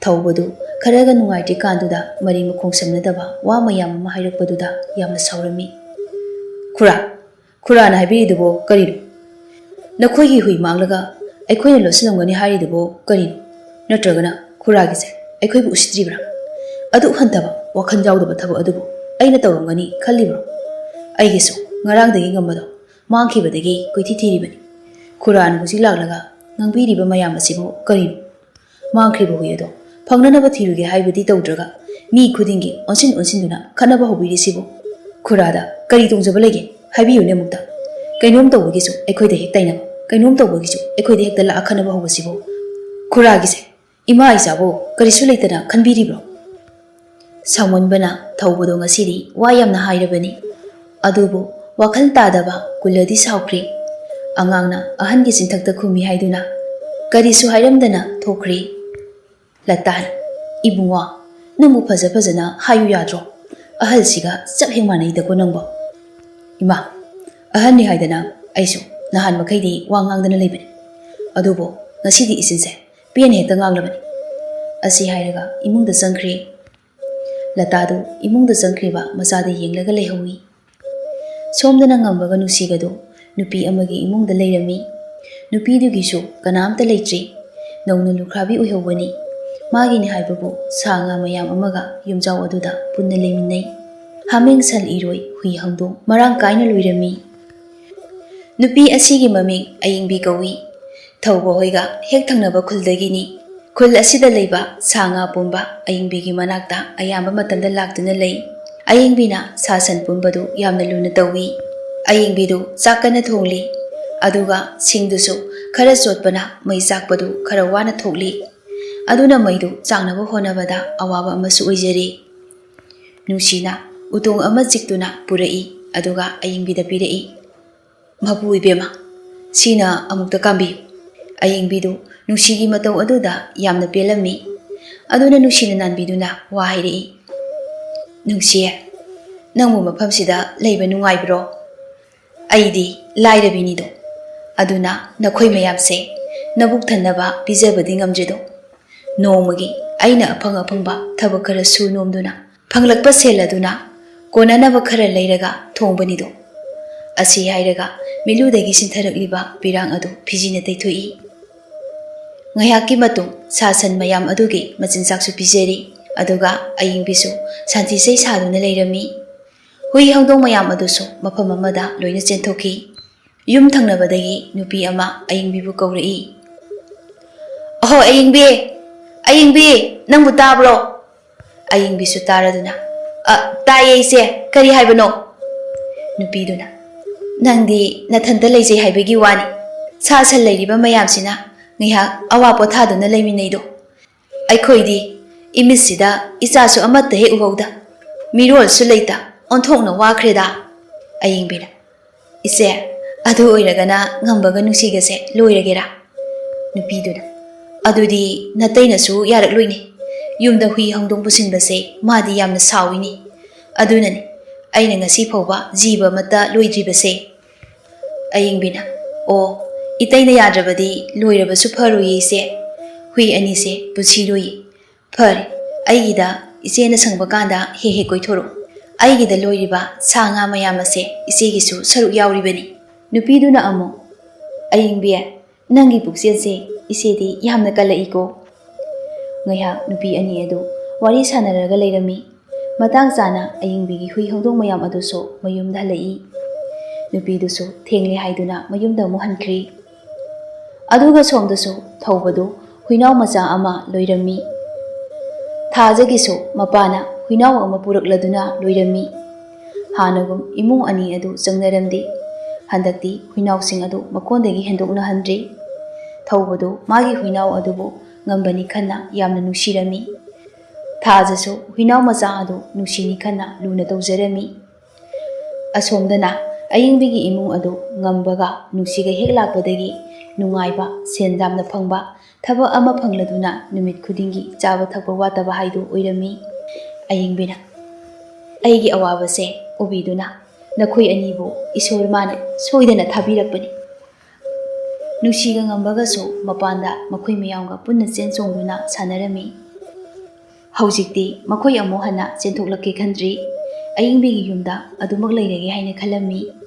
ꯊꯧꯕꯗꯨ ꯈꯔꯒ ꯅꯨꯡꯉꯥꯏꯇ꯭ꯔꯤꯀꯥꯟꯗꯨꯗ ꯃꯔꯤ ꯃꯈꯣꯡ ꯁꯝꯅꯗꯕ ꯋꯥ ꯃꯌꯥꯝ ꯑꯃ ꯍꯥꯏꯔꯛꯄꯗꯨꯗ ꯌꯥꯝꯅ ꯁꯥꯎꯔꯝꯃꯤ꯫ "ꯈꯨꯔꯥ, ꯈꯨꯔꯥꯅ ꯍꯥꯏꯕꯤꯔꯤꯗꯨꯕꯨ ꯀꯔꯤꯅꯣ? ꯅꯈꯣꯏꯒꯤ ꯍꯨꯏ ꯃꯥꯡꯂꯒ ꯑꯩꯈꯣꯏꯅ ꯂꯣꯠꯁꯤꯜꯂꯝꯒꯅꯤ ꯍꯥꯏꯔꯤꯗꯨꯕꯨ ꯀꯔꯤꯅꯣ? ꯅꯠꯇ꯭ꯔꯒꯅ ꯈꯨꯔꯥꯒꯤꯁꯦ ꯑꯩꯈꯣꯏꯕꯨ ꯎꯁꯤꯠꯇ꯭ꯔꯤꯕ꯭ꯔꯥ? ꯑꯗꯨꯛ ꯍꯟꯊꯕ ꯋꯥꯈꯜ ꯌꯥꯎꯗꯕ ꯊꯕꯛ ꯑꯗꯨꯕꯨ ꯑꯩꯅ ꯇꯧꯔꯝꯒꯅꯤ ꯈꯜꯂꯤꯕ꯭ꯔꯣ? ꯑꯩꯒꯤꯁꯨ ꯉꯔꯥꯡꯗꯒꯤ ꯉꯝꯕꯗꯣ ꯃꯥꯡꯈꯤꯕꯗꯒꯤ ꯀꯣꯏꯊꯤ ꯊꯤꯔꯤꯕꯅꯤ꯫ ꯈꯨꯔꯥꯅ ꯍꯧꯖꯤꯛ ꯂꯥꯛꯂꯒ ꯉꯥꯡꯕꯤꯔꯤꯕ ꯃꯌꯥꯝ ꯑꯁꯤꯕꯨ ꯀꯔꯤꯅꯣ? ꯃꯥꯡꯈ꯭ꯔꯤꯕ ꯍꯨꯏ ꯑꯗꯣ ꯐꯪꯅꯅꯕ ꯊꯤꯔꯨꯒꯦ ꯍꯥꯏꯕꯗꯤ ꯇꯧꯗ꯭ꯔꯒ ꯃꯤ ꯈꯨꯗꯤꯡꯒꯤ ꯑꯣꯟꯁꯤꯟ ꯑꯣꯟꯁꯤꯟꯗꯨꯅ ꯈꯠꯅꯕ ꯍꯧꯕꯤꯔꯤꯁꯤꯕꯨ? ꯈꯨꯔꯥꯗ ꯀꯔꯤ ꯇꯣꯡꯖꯕ ꯂꯩꯒꯦ? ꯍꯥꯏꯕꯤꯌꯨꯅꯦ ꯑꯃꯨꯛꯇ꯫ ꯀꯩꯅꯣꯝ ꯇꯧꯕꯒꯤꯁꯨ ꯑꯩꯈꯣꯏꯗ ꯍꯦꯛ ꯇꯥꯏꯅꯕ, ꯀꯩꯅꯣꯝ ꯇꯧꯕꯒꯤꯁꯨ ꯑꯩꯈꯣꯏꯗ ꯍꯦꯛꯇ ꯂꯥꯛꯑ ꯈꯠꯅꯕ ꯍꯧꯕꯁꯤꯕꯨ? ꯈꯨꯔꯥꯒꯤꯁꯦ ꯏꯃꯥ ꯏꯆꯥꯕꯨ ꯀꯔꯤꯁꯨ ꯂꯩꯇꯅ ꯈꯟꯕꯤꯔꯤꯕ꯭ꯔꯣ?" ꯁꯥꯎꯃꯟꯕꯅ ꯊꯧꯕꯗꯣ ꯉꯁꯤꯗꯤ ꯋꯥ ꯌꯥꯝꯅ ꯍꯥꯏꯔꯕꯅꯤ꯫ ꯑꯗꯨꯕꯨ ꯋꯥꯈꯜ ꯇꯥꯗꯕ ꯀꯨꯜꯂꯗꯤ ꯁꯥꯎꯈ꯭ꯔꯦ꯫ ꯑꯉꯥꯡꯅ ꯑꯍꯟꯒꯤ ꯆꯤꯟꯊꯛꯇ ꯈꯨꯝꯃꯤ ꯍꯥꯏꯗꯨꯅ ꯀꯔꯤꯁꯨ ꯍꯥꯏꯔꯝꯗꯅ ꯊꯣꯛꯈ꯭ꯔꯦ꯫ ꯂꯇꯥꯟ, "ꯏꯕꯨꯡꯉꯣ, ꯅꯪꯕꯨ ꯐꯖ ꯐꯖꯅ ꯍꯥꯏꯌꯨ ꯌꯥꯗ꯭ꯔꯣ? ꯑꯍꯜꯁꯤꯒ ꯆꯞ ꯍꯦꯛ ꯃꯥꯟꯅꯩꯗꯀꯣ ꯅꯪꯕꯣ꯫" "ꯏꯃꯥ, ꯑꯍꯟꯅꯤ ꯍꯥꯏꯗꯅ ꯑꯩꯁꯨ ꯅꯍꯥꯟ ꯃꯈꯩꯗꯤ ꯋꯥ ꯉꯥꯡꯗꯅ ꯂꯩꯕꯅꯤ꯫ ꯑꯗꯨꯕꯨ ꯉꯁꯤꯗꯤ ꯏꯆꯤꯟꯁꯦ ꯄꯦꯟꯅ ꯍꯦꯛꯇ ꯉꯥꯡꯂꯕꯅꯤ꯫ ꯑꯁꯤ ꯍꯥꯏꯔꯒ ꯏꯃꯨꯡꯗ ꯆꯪꯈ꯭ꯔꯦ꯫ ꯂꯇꯥꯗꯨ ꯏꯃꯨꯡꯗ ꯆꯪꯈ꯭ꯔꯤꯕ ꯃꯆꯥꯗ ꯌꯦꯡꯂꯒ ꯂꯩꯍꯧꯏ꯫ ꯁꯣꯝꯗꯅ ꯉꯝꯕꯒ ꯅꯨꯡꯁꯤꯒꯗꯨ ꯅꯨꯄꯤ ꯑꯃꯒꯤ ꯏꯃꯨꯡꯗ ꯂꯩꯔꯝꯃꯤ꯫ ꯅꯨꯄꯤꯗꯨꯒꯤꯁꯨ ꯀꯅꯥꯝꯇ ꯂꯩꯇ꯭ꯔꯤ꯫ ꯅꯧꯅ ꯂꯨꯈ꯭ꯔꯥꯕꯤ ꯑꯣꯏꯍꯧꯕꯅꯤ꯫ ꯃꯥꯒꯤꯅꯤ ꯍꯥꯏꯕꯕꯨ ꯁꯥ ꯉꯥ ꯃꯌꯥꯝ ꯑꯃꯒ ꯌꯨꯝꯖꯥꯎ ꯑꯗꯨꯗ ꯄꯨꯟꯅ ꯂꯩꯃꯤꯟꯅꯩ꯫ ꯍꯥꯃꯦꯡ, ꯁꯟ, ꯏꯔꯣꯏ, ꯍꯨꯏ, ꯍꯧꯗꯣꯡ ꯃꯔꯥꯡ ꯀꯥꯏꯅ ꯂꯣꯏꯔꯝꯃꯤ꯫ ꯅꯨꯄꯤ ꯑꯁꯤꯒꯤ ꯃꯃꯤꯡ ꯑꯌꯤꯡꯕꯤ ꯀꯧꯏ꯫ ꯊꯧꯕ ꯍꯣꯏꯒ ꯍꯦꯛ ꯊꯪꯅꯕ ꯈꯨꯜꯗꯒꯤꯅꯤ꯫ ꯈꯨꯜ ꯑꯁꯤꯗ ꯂꯩꯕ ꯁꯥ ꯉꯥ ꯄꯨꯝꯕ ꯑꯌꯤꯡꯕꯤꯒꯤ ꯃꯅꯥꯛꯇ ꯑꯌꯥꯝꯕ ꯃꯇꯝꯗ ꯂꯥꯛꯇꯨꯅ ꯂꯩ꯫ ꯑꯌꯤꯡꯕꯤꯅ ꯁꯥ ꯁꯟ ꯄꯨꯝꯕꯗꯨ ꯌꯥꯝꯅ ꯂꯨꯅ ꯇꯧꯏ꯫ ꯑꯌꯤꯡꯕꯤꯗꯨ ꯆꯥꯛ ꯀꯟꯅ ꯊꯣꯡꯂꯤ꯫ ꯑꯗꯨꯒ ꯁꯤꯡꯗꯨꯁꯨ ꯈꯔ ꯆꯣꯠꯄꯅ ꯃꯩ ꯆꯥꯛꯄꯗꯨ ꯈꯔ ꯋꯥꯅ ꯊꯣꯛꯂꯤ꯫ ꯑꯗꯨꯅ ꯃꯩꯗꯨ ꯆꯥꯛꯅꯕ ꯍꯣꯠꯅꯕꯗ ꯑꯋꯥꯕ ꯑꯃꯁꯨ ꯑꯣꯏꯖꯔꯤ꯫ ꯅꯨꯡꯁꯤꯅ ꯎꯇꯣꯡ ꯑꯃ ꯆꯤꯛꯇꯨꯅ ꯄꯨꯔꯛꯏ꯫ ꯑꯗꯨꯒ ꯑꯌꯤꯡꯕꯤꯗ ꯄꯤꯔꯛꯏ꯫ "ꯃꯄꯨ ꯏꯕꯦꯝꯃ, ꯁꯤꯅ ꯑꯃꯨꯛꯇ ꯀꯥꯝꯕꯤꯌꯨ꯫" ꯑꯌꯤꯡꯕꯤꯗꯨ ꯅꯨꯡꯁꯤꯒꯤ ꯃꯇꯧ ꯑꯗꯨꯗ ꯌꯥꯝꯅ ꯄꯦꯜꯂꯝꯃꯤ꯫ ꯑꯗꯨꯅ ꯅꯨꯡꯁꯤꯅ ꯅꯥꯟꯕꯤꯗꯨꯅ ꯋꯥ ꯍꯥꯏꯔꯛꯏ꯫ "ꯅꯨꯡꯁꯤꯌꯦ, ꯅꯪꯕꯨ ꯃꯐꯝꯁꯤꯗ ꯂꯩꯕ ꯅꯨꯡꯉꯥꯏꯕ꯭ꯔꯣ? ꯑꯩꯗꯤ ꯂꯥꯏꯔꯕꯤꯅꯤꯗꯣ, ꯑꯗꯨꯅ ꯅꯈꯣꯏ ꯃꯌꯥꯝꯁꯦ ꯅꯕꯨꯛ ꯊꯟꯅꯕ ꯄꯤꯖꯕꯗꯤ ꯉꯝꯗ꯭ꯔꯤꯗꯣ꯫ ꯅꯣꯡꯃꯒꯤ ꯑꯩꯅ ꯑꯐꯪ ꯑꯐꯪꯕ ꯊꯕꯛ ꯈꯔ ꯁꯨ ꯅꯣꯝꯗꯨꯅ ꯐꯪꯂꯛꯄ ꯁꯦꯜ ꯑꯗꯨꯅ ꯀꯣꯟꯅꯅꯕ ꯈꯔ ꯂꯩꯔꯒ ꯊꯣꯡꯕꯅꯤꯗꯣ꯫" ꯑꯁꯤ ꯍꯥꯏꯔꯒ ꯃꯤꯠꯂꯨꯗꯒꯤ ꯆꯤꯟꯊꯔꯛꯂꯤꯕ ꯄꯤꯔꯥꯡ ꯑꯗꯨ ꯐꯤꯖꯤꯅ ꯇꯩꯊꯣꯛꯏ꯫ ꯉꯥꯏꯍꯥꯛꯀꯤ ꯃꯇꯨꯡ ꯁꯥ ꯁꯟ ꯃꯌꯥꯝ ꯑꯗꯨꯒꯤ ꯃꯆꯤꯟꯖꯥꯛꯁꯨ ꯄꯤꯖꯔꯤ꯫ ꯑꯗꯨꯒ ꯑꯌꯤꯡꯕꯤꯁꯨ ꯁꯥꯟꯇꯤ ꯏꯁꯩ ꯁꯥꯗꯨꯅ ꯂꯩꯔꯝꯃꯤ꯫ ꯍꯨꯏ ꯍꯧꯗꯣꯡ ꯃꯌꯥꯝ ꯑꯗꯨꯁꯨ ꯃꯐꯝ ꯑꯃꯗ ꯂꯣꯏꯅ ꯆꯦꯟꯊꯣꯛꯈꯤ꯫ ꯌꯨꯝ ꯊꯪꯅꯕꯗꯒꯤ ꯅꯨꯄꯤ ꯑꯃ ꯑꯌꯤꯡꯕꯤꯕꯨ ꯀꯧꯔꯛꯏ꯫ "ꯑꯍꯣ, ꯑꯌꯤꯡꯕꯤ! ꯑꯌꯤꯡꯕꯤ! ꯅꯪꯕꯨ ꯇꯥꯕ꯭ꯔꯣ?" ꯑꯌꯤꯡꯕꯤꯁꯨ ꯇꯥꯔꯗꯨꯅ, "ꯑ, ꯇꯥꯏꯌꯦ ꯏꯆꯦ, ꯀꯔꯤ ꯍꯥꯏꯕꯅꯣ?" ꯅꯨꯄꯤꯗꯨꯅ, "ꯅꯪꯗꯤ ꯅꯊꯟꯇ ꯂꯩꯖꯩ ꯍꯥꯏꯕꯒꯤ ꯋꯥꯅꯤ꯫ ꯁꯥ ꯁꯟ ꯂꯩꯔꯤꯕ ꯃꯌꯥꯝꯁꯤꯅ ꯉꯥꯏꯍꯥꯛ ꯑꯋꯥ ꯄꯣꯊꯥꯗꯨꯅ ꯂꯩꯃꯤꯟꯅꯩꯗꯣ꯫ ꯑꯩꯈꯣꯏꯗꯤ ꯏꯃꯤꯠꯁꯤꯗ ꯏꯆꯥꯁꯨ ꯑꯃꯠꯇ ꯍꯦꯛ ꯎꯍꯧꯗ, ꯃꯤꯔꯣꯜꯁꯨ ꯂꯩꯇ, ꯑꯣꯟꯊꯣꯛꯅ ꯋꯥꯈ꯭ꯔꯦꯗ꯫" ꯑꯌꯤꯡꯕꯤꯅ, "ꯏꯆꯦ, ꯑꯗꯨ ꯑꯣꯏꯔꯒꯅ ꯉꯝꯕꯒ ꯅꯨꯡꯁꯤꯒꯁꯦ ꯂꯣꯏꯔꯒꯦꯔꯥ?" ꯅꯨꯄꯤꯗꯨꯅ, "ꯑꯗꯨꯗꯤ ꯅꯇꯩꯅꯁꯨ ꯌꯥꯔꯛꯂꯣꯏꯅꯦ꯫ ꯌꯨꯝꯗ ꯍꯨꯏ ꯍꯧꯗꯣꯡ ꯄꯨꯁꯤꯟꯕꯁꯦ ꯃꯥꯗꯤ ꯌꯥꯝꯅ ꯁꯥꯎꯏꯅꯦ꯫ ꯑꯗꯨꯅꯅꯦ ꯑꯩꯅ ꯉꯁꯤ ꯐꯥꯎꯕ ꯖꯤꯕ ꯑꯃꯠꯇ ꯂꯣꯏꯗ꯭ꯔꯤꯕꯁꯦ꯫ ꯑꯌꯤꯡꯕꯤꯅ, "ꯑꯣ, ꯏꯇꯩꯅ ꯌꯥꯗ꯭ꯔꯕꯗꯤ ꯂꯣꯏꯔꯕꯁꯨ ꯐꯔꯣꯏꯌꯦ ꯏꯆꯦ꯫ ꯍꯨꯏ ꯑꯅꯤꯁꯦ ꯄꯨꯟꯁꯤꯔꯣꯏꯌꯦ꯫ ꯐꯔꯦ, ꯑꯩꯒꯤꯗ ꯏꯆꯦꯅ ꯁꯪꯕ ꯀꯥꯟꯗ ꯍꯦꯛ ꯍꯦꯛ ꯀꯣꯏꯊꯣꯔꯛꯎ꯫ ꯑꯩꯒꯤꯗ ꯂꯣꯏꯔꯤꯕ ꯁꯥ ꯉꯥ ꯃꯌꯥꯝ ꯑꯁꯦ ꯏꯆꯦꯒꯤꯁꯨ ꯁꯔꯨꯛ ꯌꯥꯎꯔꯤꯕꯅꯤ꯫" ꯅꯨꯄꯤꯗꯨꯅ ꯑꯃꯨꯛ, "ꯑꯌꯤꯡꯕꯤ, ꯅꯪꯒꯤ ꯄꯨꯛꯆꯦꯜꯁꯦ ꯏꯆꯦꯗꯤ ꯌꯥꯝꯅ ꯀꯜꯂꯛꯏꯀꯣ꯫" ꯉꯥꯏꯍꯥꯛ ꯅꯨꯄꯤ ꯑꯅꯤ ꯑꯗꯨ ꯋꯥꯔꯤ ꯁꯥꯟꯅꯔꯒ ꯂꯩꯔꯝꯃꯤ꯫ ꯃꯇꯥꯡ ꯆꯥꯅ ꯑꯌꯤꯡꯕꯤꯒꯤ ꯍꯨꯏ ꯍꯧꯗꯣꯡ ꯃꯌꯥꯝ ꯑꯗꯨꯁꯨ ꯃꯌꯨꯝꯗ ꯍꯜꯂꯛꯏ꯫ ꯅꯨꯄꯤꯗꯨꯁꯨ ꯊꯦꯡꯂꯦ ꯍꯥꯏꯗꯨꯅ ꯃꯌꯨꯝꯗ ꯑꯃꯨꯛ ꯍꯟꯈ꯭ꯔꯤ꯫ ꯑꯗꯨꯒ ꯁꯣꯝꯗꯁꯨ ꯊꯧꯕꯗꯨ ꯍꯨꯏꯅꯥꯎ ꯃꯆꯥ ꯑꯃ ꯂꯣꯏꯔꯝꯃꯤ꯫ ꯊꯥꯖꯒꯤꯁꯨ ꯃꯄꯥꯅ ꯍꯨꯏꯅꯥꯎ ꯑꯃ ꯄꯨꯔꯛꯂꯗꯨꯅ ꯂꯣꯏꯔꯝꯃꯤ꯫ ꯍꯥꯟꯅꯒꯨꯝ ꯏꯃꯨꯡ ꯑꯅꯤ ꯑꯗꯨ ꯆꯪꯅꯔꯝꯗꯦ꯫ ꯍꯟꯗꯛꯇꯤ ꯍꯨꯏꯅꯥꯎꯁꯤꯡ ꯑꯗꯨ ꯃꯀꯣꯟꯗꯒꯤ ꯍꯦꯟꯗꯣꯛꯅꯍꯟꯗ꯭ꯔꯤ꯫ ꯊꯧꯕꯗꯨ ꯃꯥꯒꯤ ꯍꯨꯏꯅꯥꯎ ꯑꯗꯨꯕꯨ ꯉꯝꯕꯅꯤ ꯈꯟꯅ ꯌꯥꯝꯅ ꯅꯨꯡꯁꯤꯔꯝꯃꯤ꯫ ꯊꯥꯖꯁꯨ ꯍꯨꯏꯅꯥꯎ ꯃꯆꯥ ꯑꯗꯨ ꯅꯨꯡꯁꯤꯅꯤ ꯈꯟꯅ ꯂꯨꯅ ꯇꯧꯖꯔꯝꯃꯤ꯫ ꯑꯁꯣꯝꯗꯅ ꯑꯌꯤꯡꯕꯤꯒꯤ ꯏꯃꯨꯡ ꯑꯗꯨ ꯉꯝꯕꯒ ꯅꯨꯡꯁꯤꯒ ꯍꯦꯛ ꯂꯥꯛꯄꯗꯒꯤ ꯅꯨꯡꯉꯥꯏꯕ, ꯁꯦꯟ ꯌꯥꯝꯅ ꯐꯪꯕ, ꯊꯕꯛ ꯑꯃ ꯐꯪꯂꯗꯨꯅ ꯅꯨꯃꯤꯠ ꯈꯨꯗꯤꯡꯒꯤ ꯆꯥꯕ ꯊꯛꯄ ꯋꯥꯠꯇꯕ ꯍꯥꯏꯗꯨ ꯑꯣꯏꯔꯝꯃꯤ꯫ ꯑꯌꯤꯡꯕꯤꯅ, "ꯑꯩꯒꯤ ꯑꯋꯥꯕꯁꯦ ꯎꯕꯤꯗꯨꯅ ꯅꯈꯣꯏ ꯑꯅꯤꯕꯨ ꯏꯁꯣꯔ ꯃꯥꯅ ꯁꯣꯏꯗꯅ ꯊꯥꯕꯤꯔꯛꯄꯅꯤ꯫" ꯅꯨꯡꯁꯤꯒ ꯉꯝꯕꯒꯁꯨ ꯃꯄꯥꯟꯗ ꯃꯈꯣꯏ ꯃꯌꯥꯝꯒ ꯄꯨꯟꯅ ꯆꯦꯟ ꯆꯣꯡꯗꯨꯅ ꯁꯥꯟꯅꯔꯝꯃꯤ꯫ ꯍꯧꯖꯤꯛꯇꯤ ꯃꯈꯣꯏ ꯑꯃꯨꯛ ꯍꯟꯅ ꯆꯦꯟꯊꯣꯛꯂꯛꯀꯦ ꯈꯟꯗ꯭ꯔꯤ꯫ ꯑꯌꯤꯡꯕꯤꯒꯤ ꯌꯨꯝꯗ ꯑꯗꯨꯃꯛ ꯂꯩꯔꯒꯦ ꯍꯥꯏꯅ ꯈꯜꯂꯝꯃꯤ꯫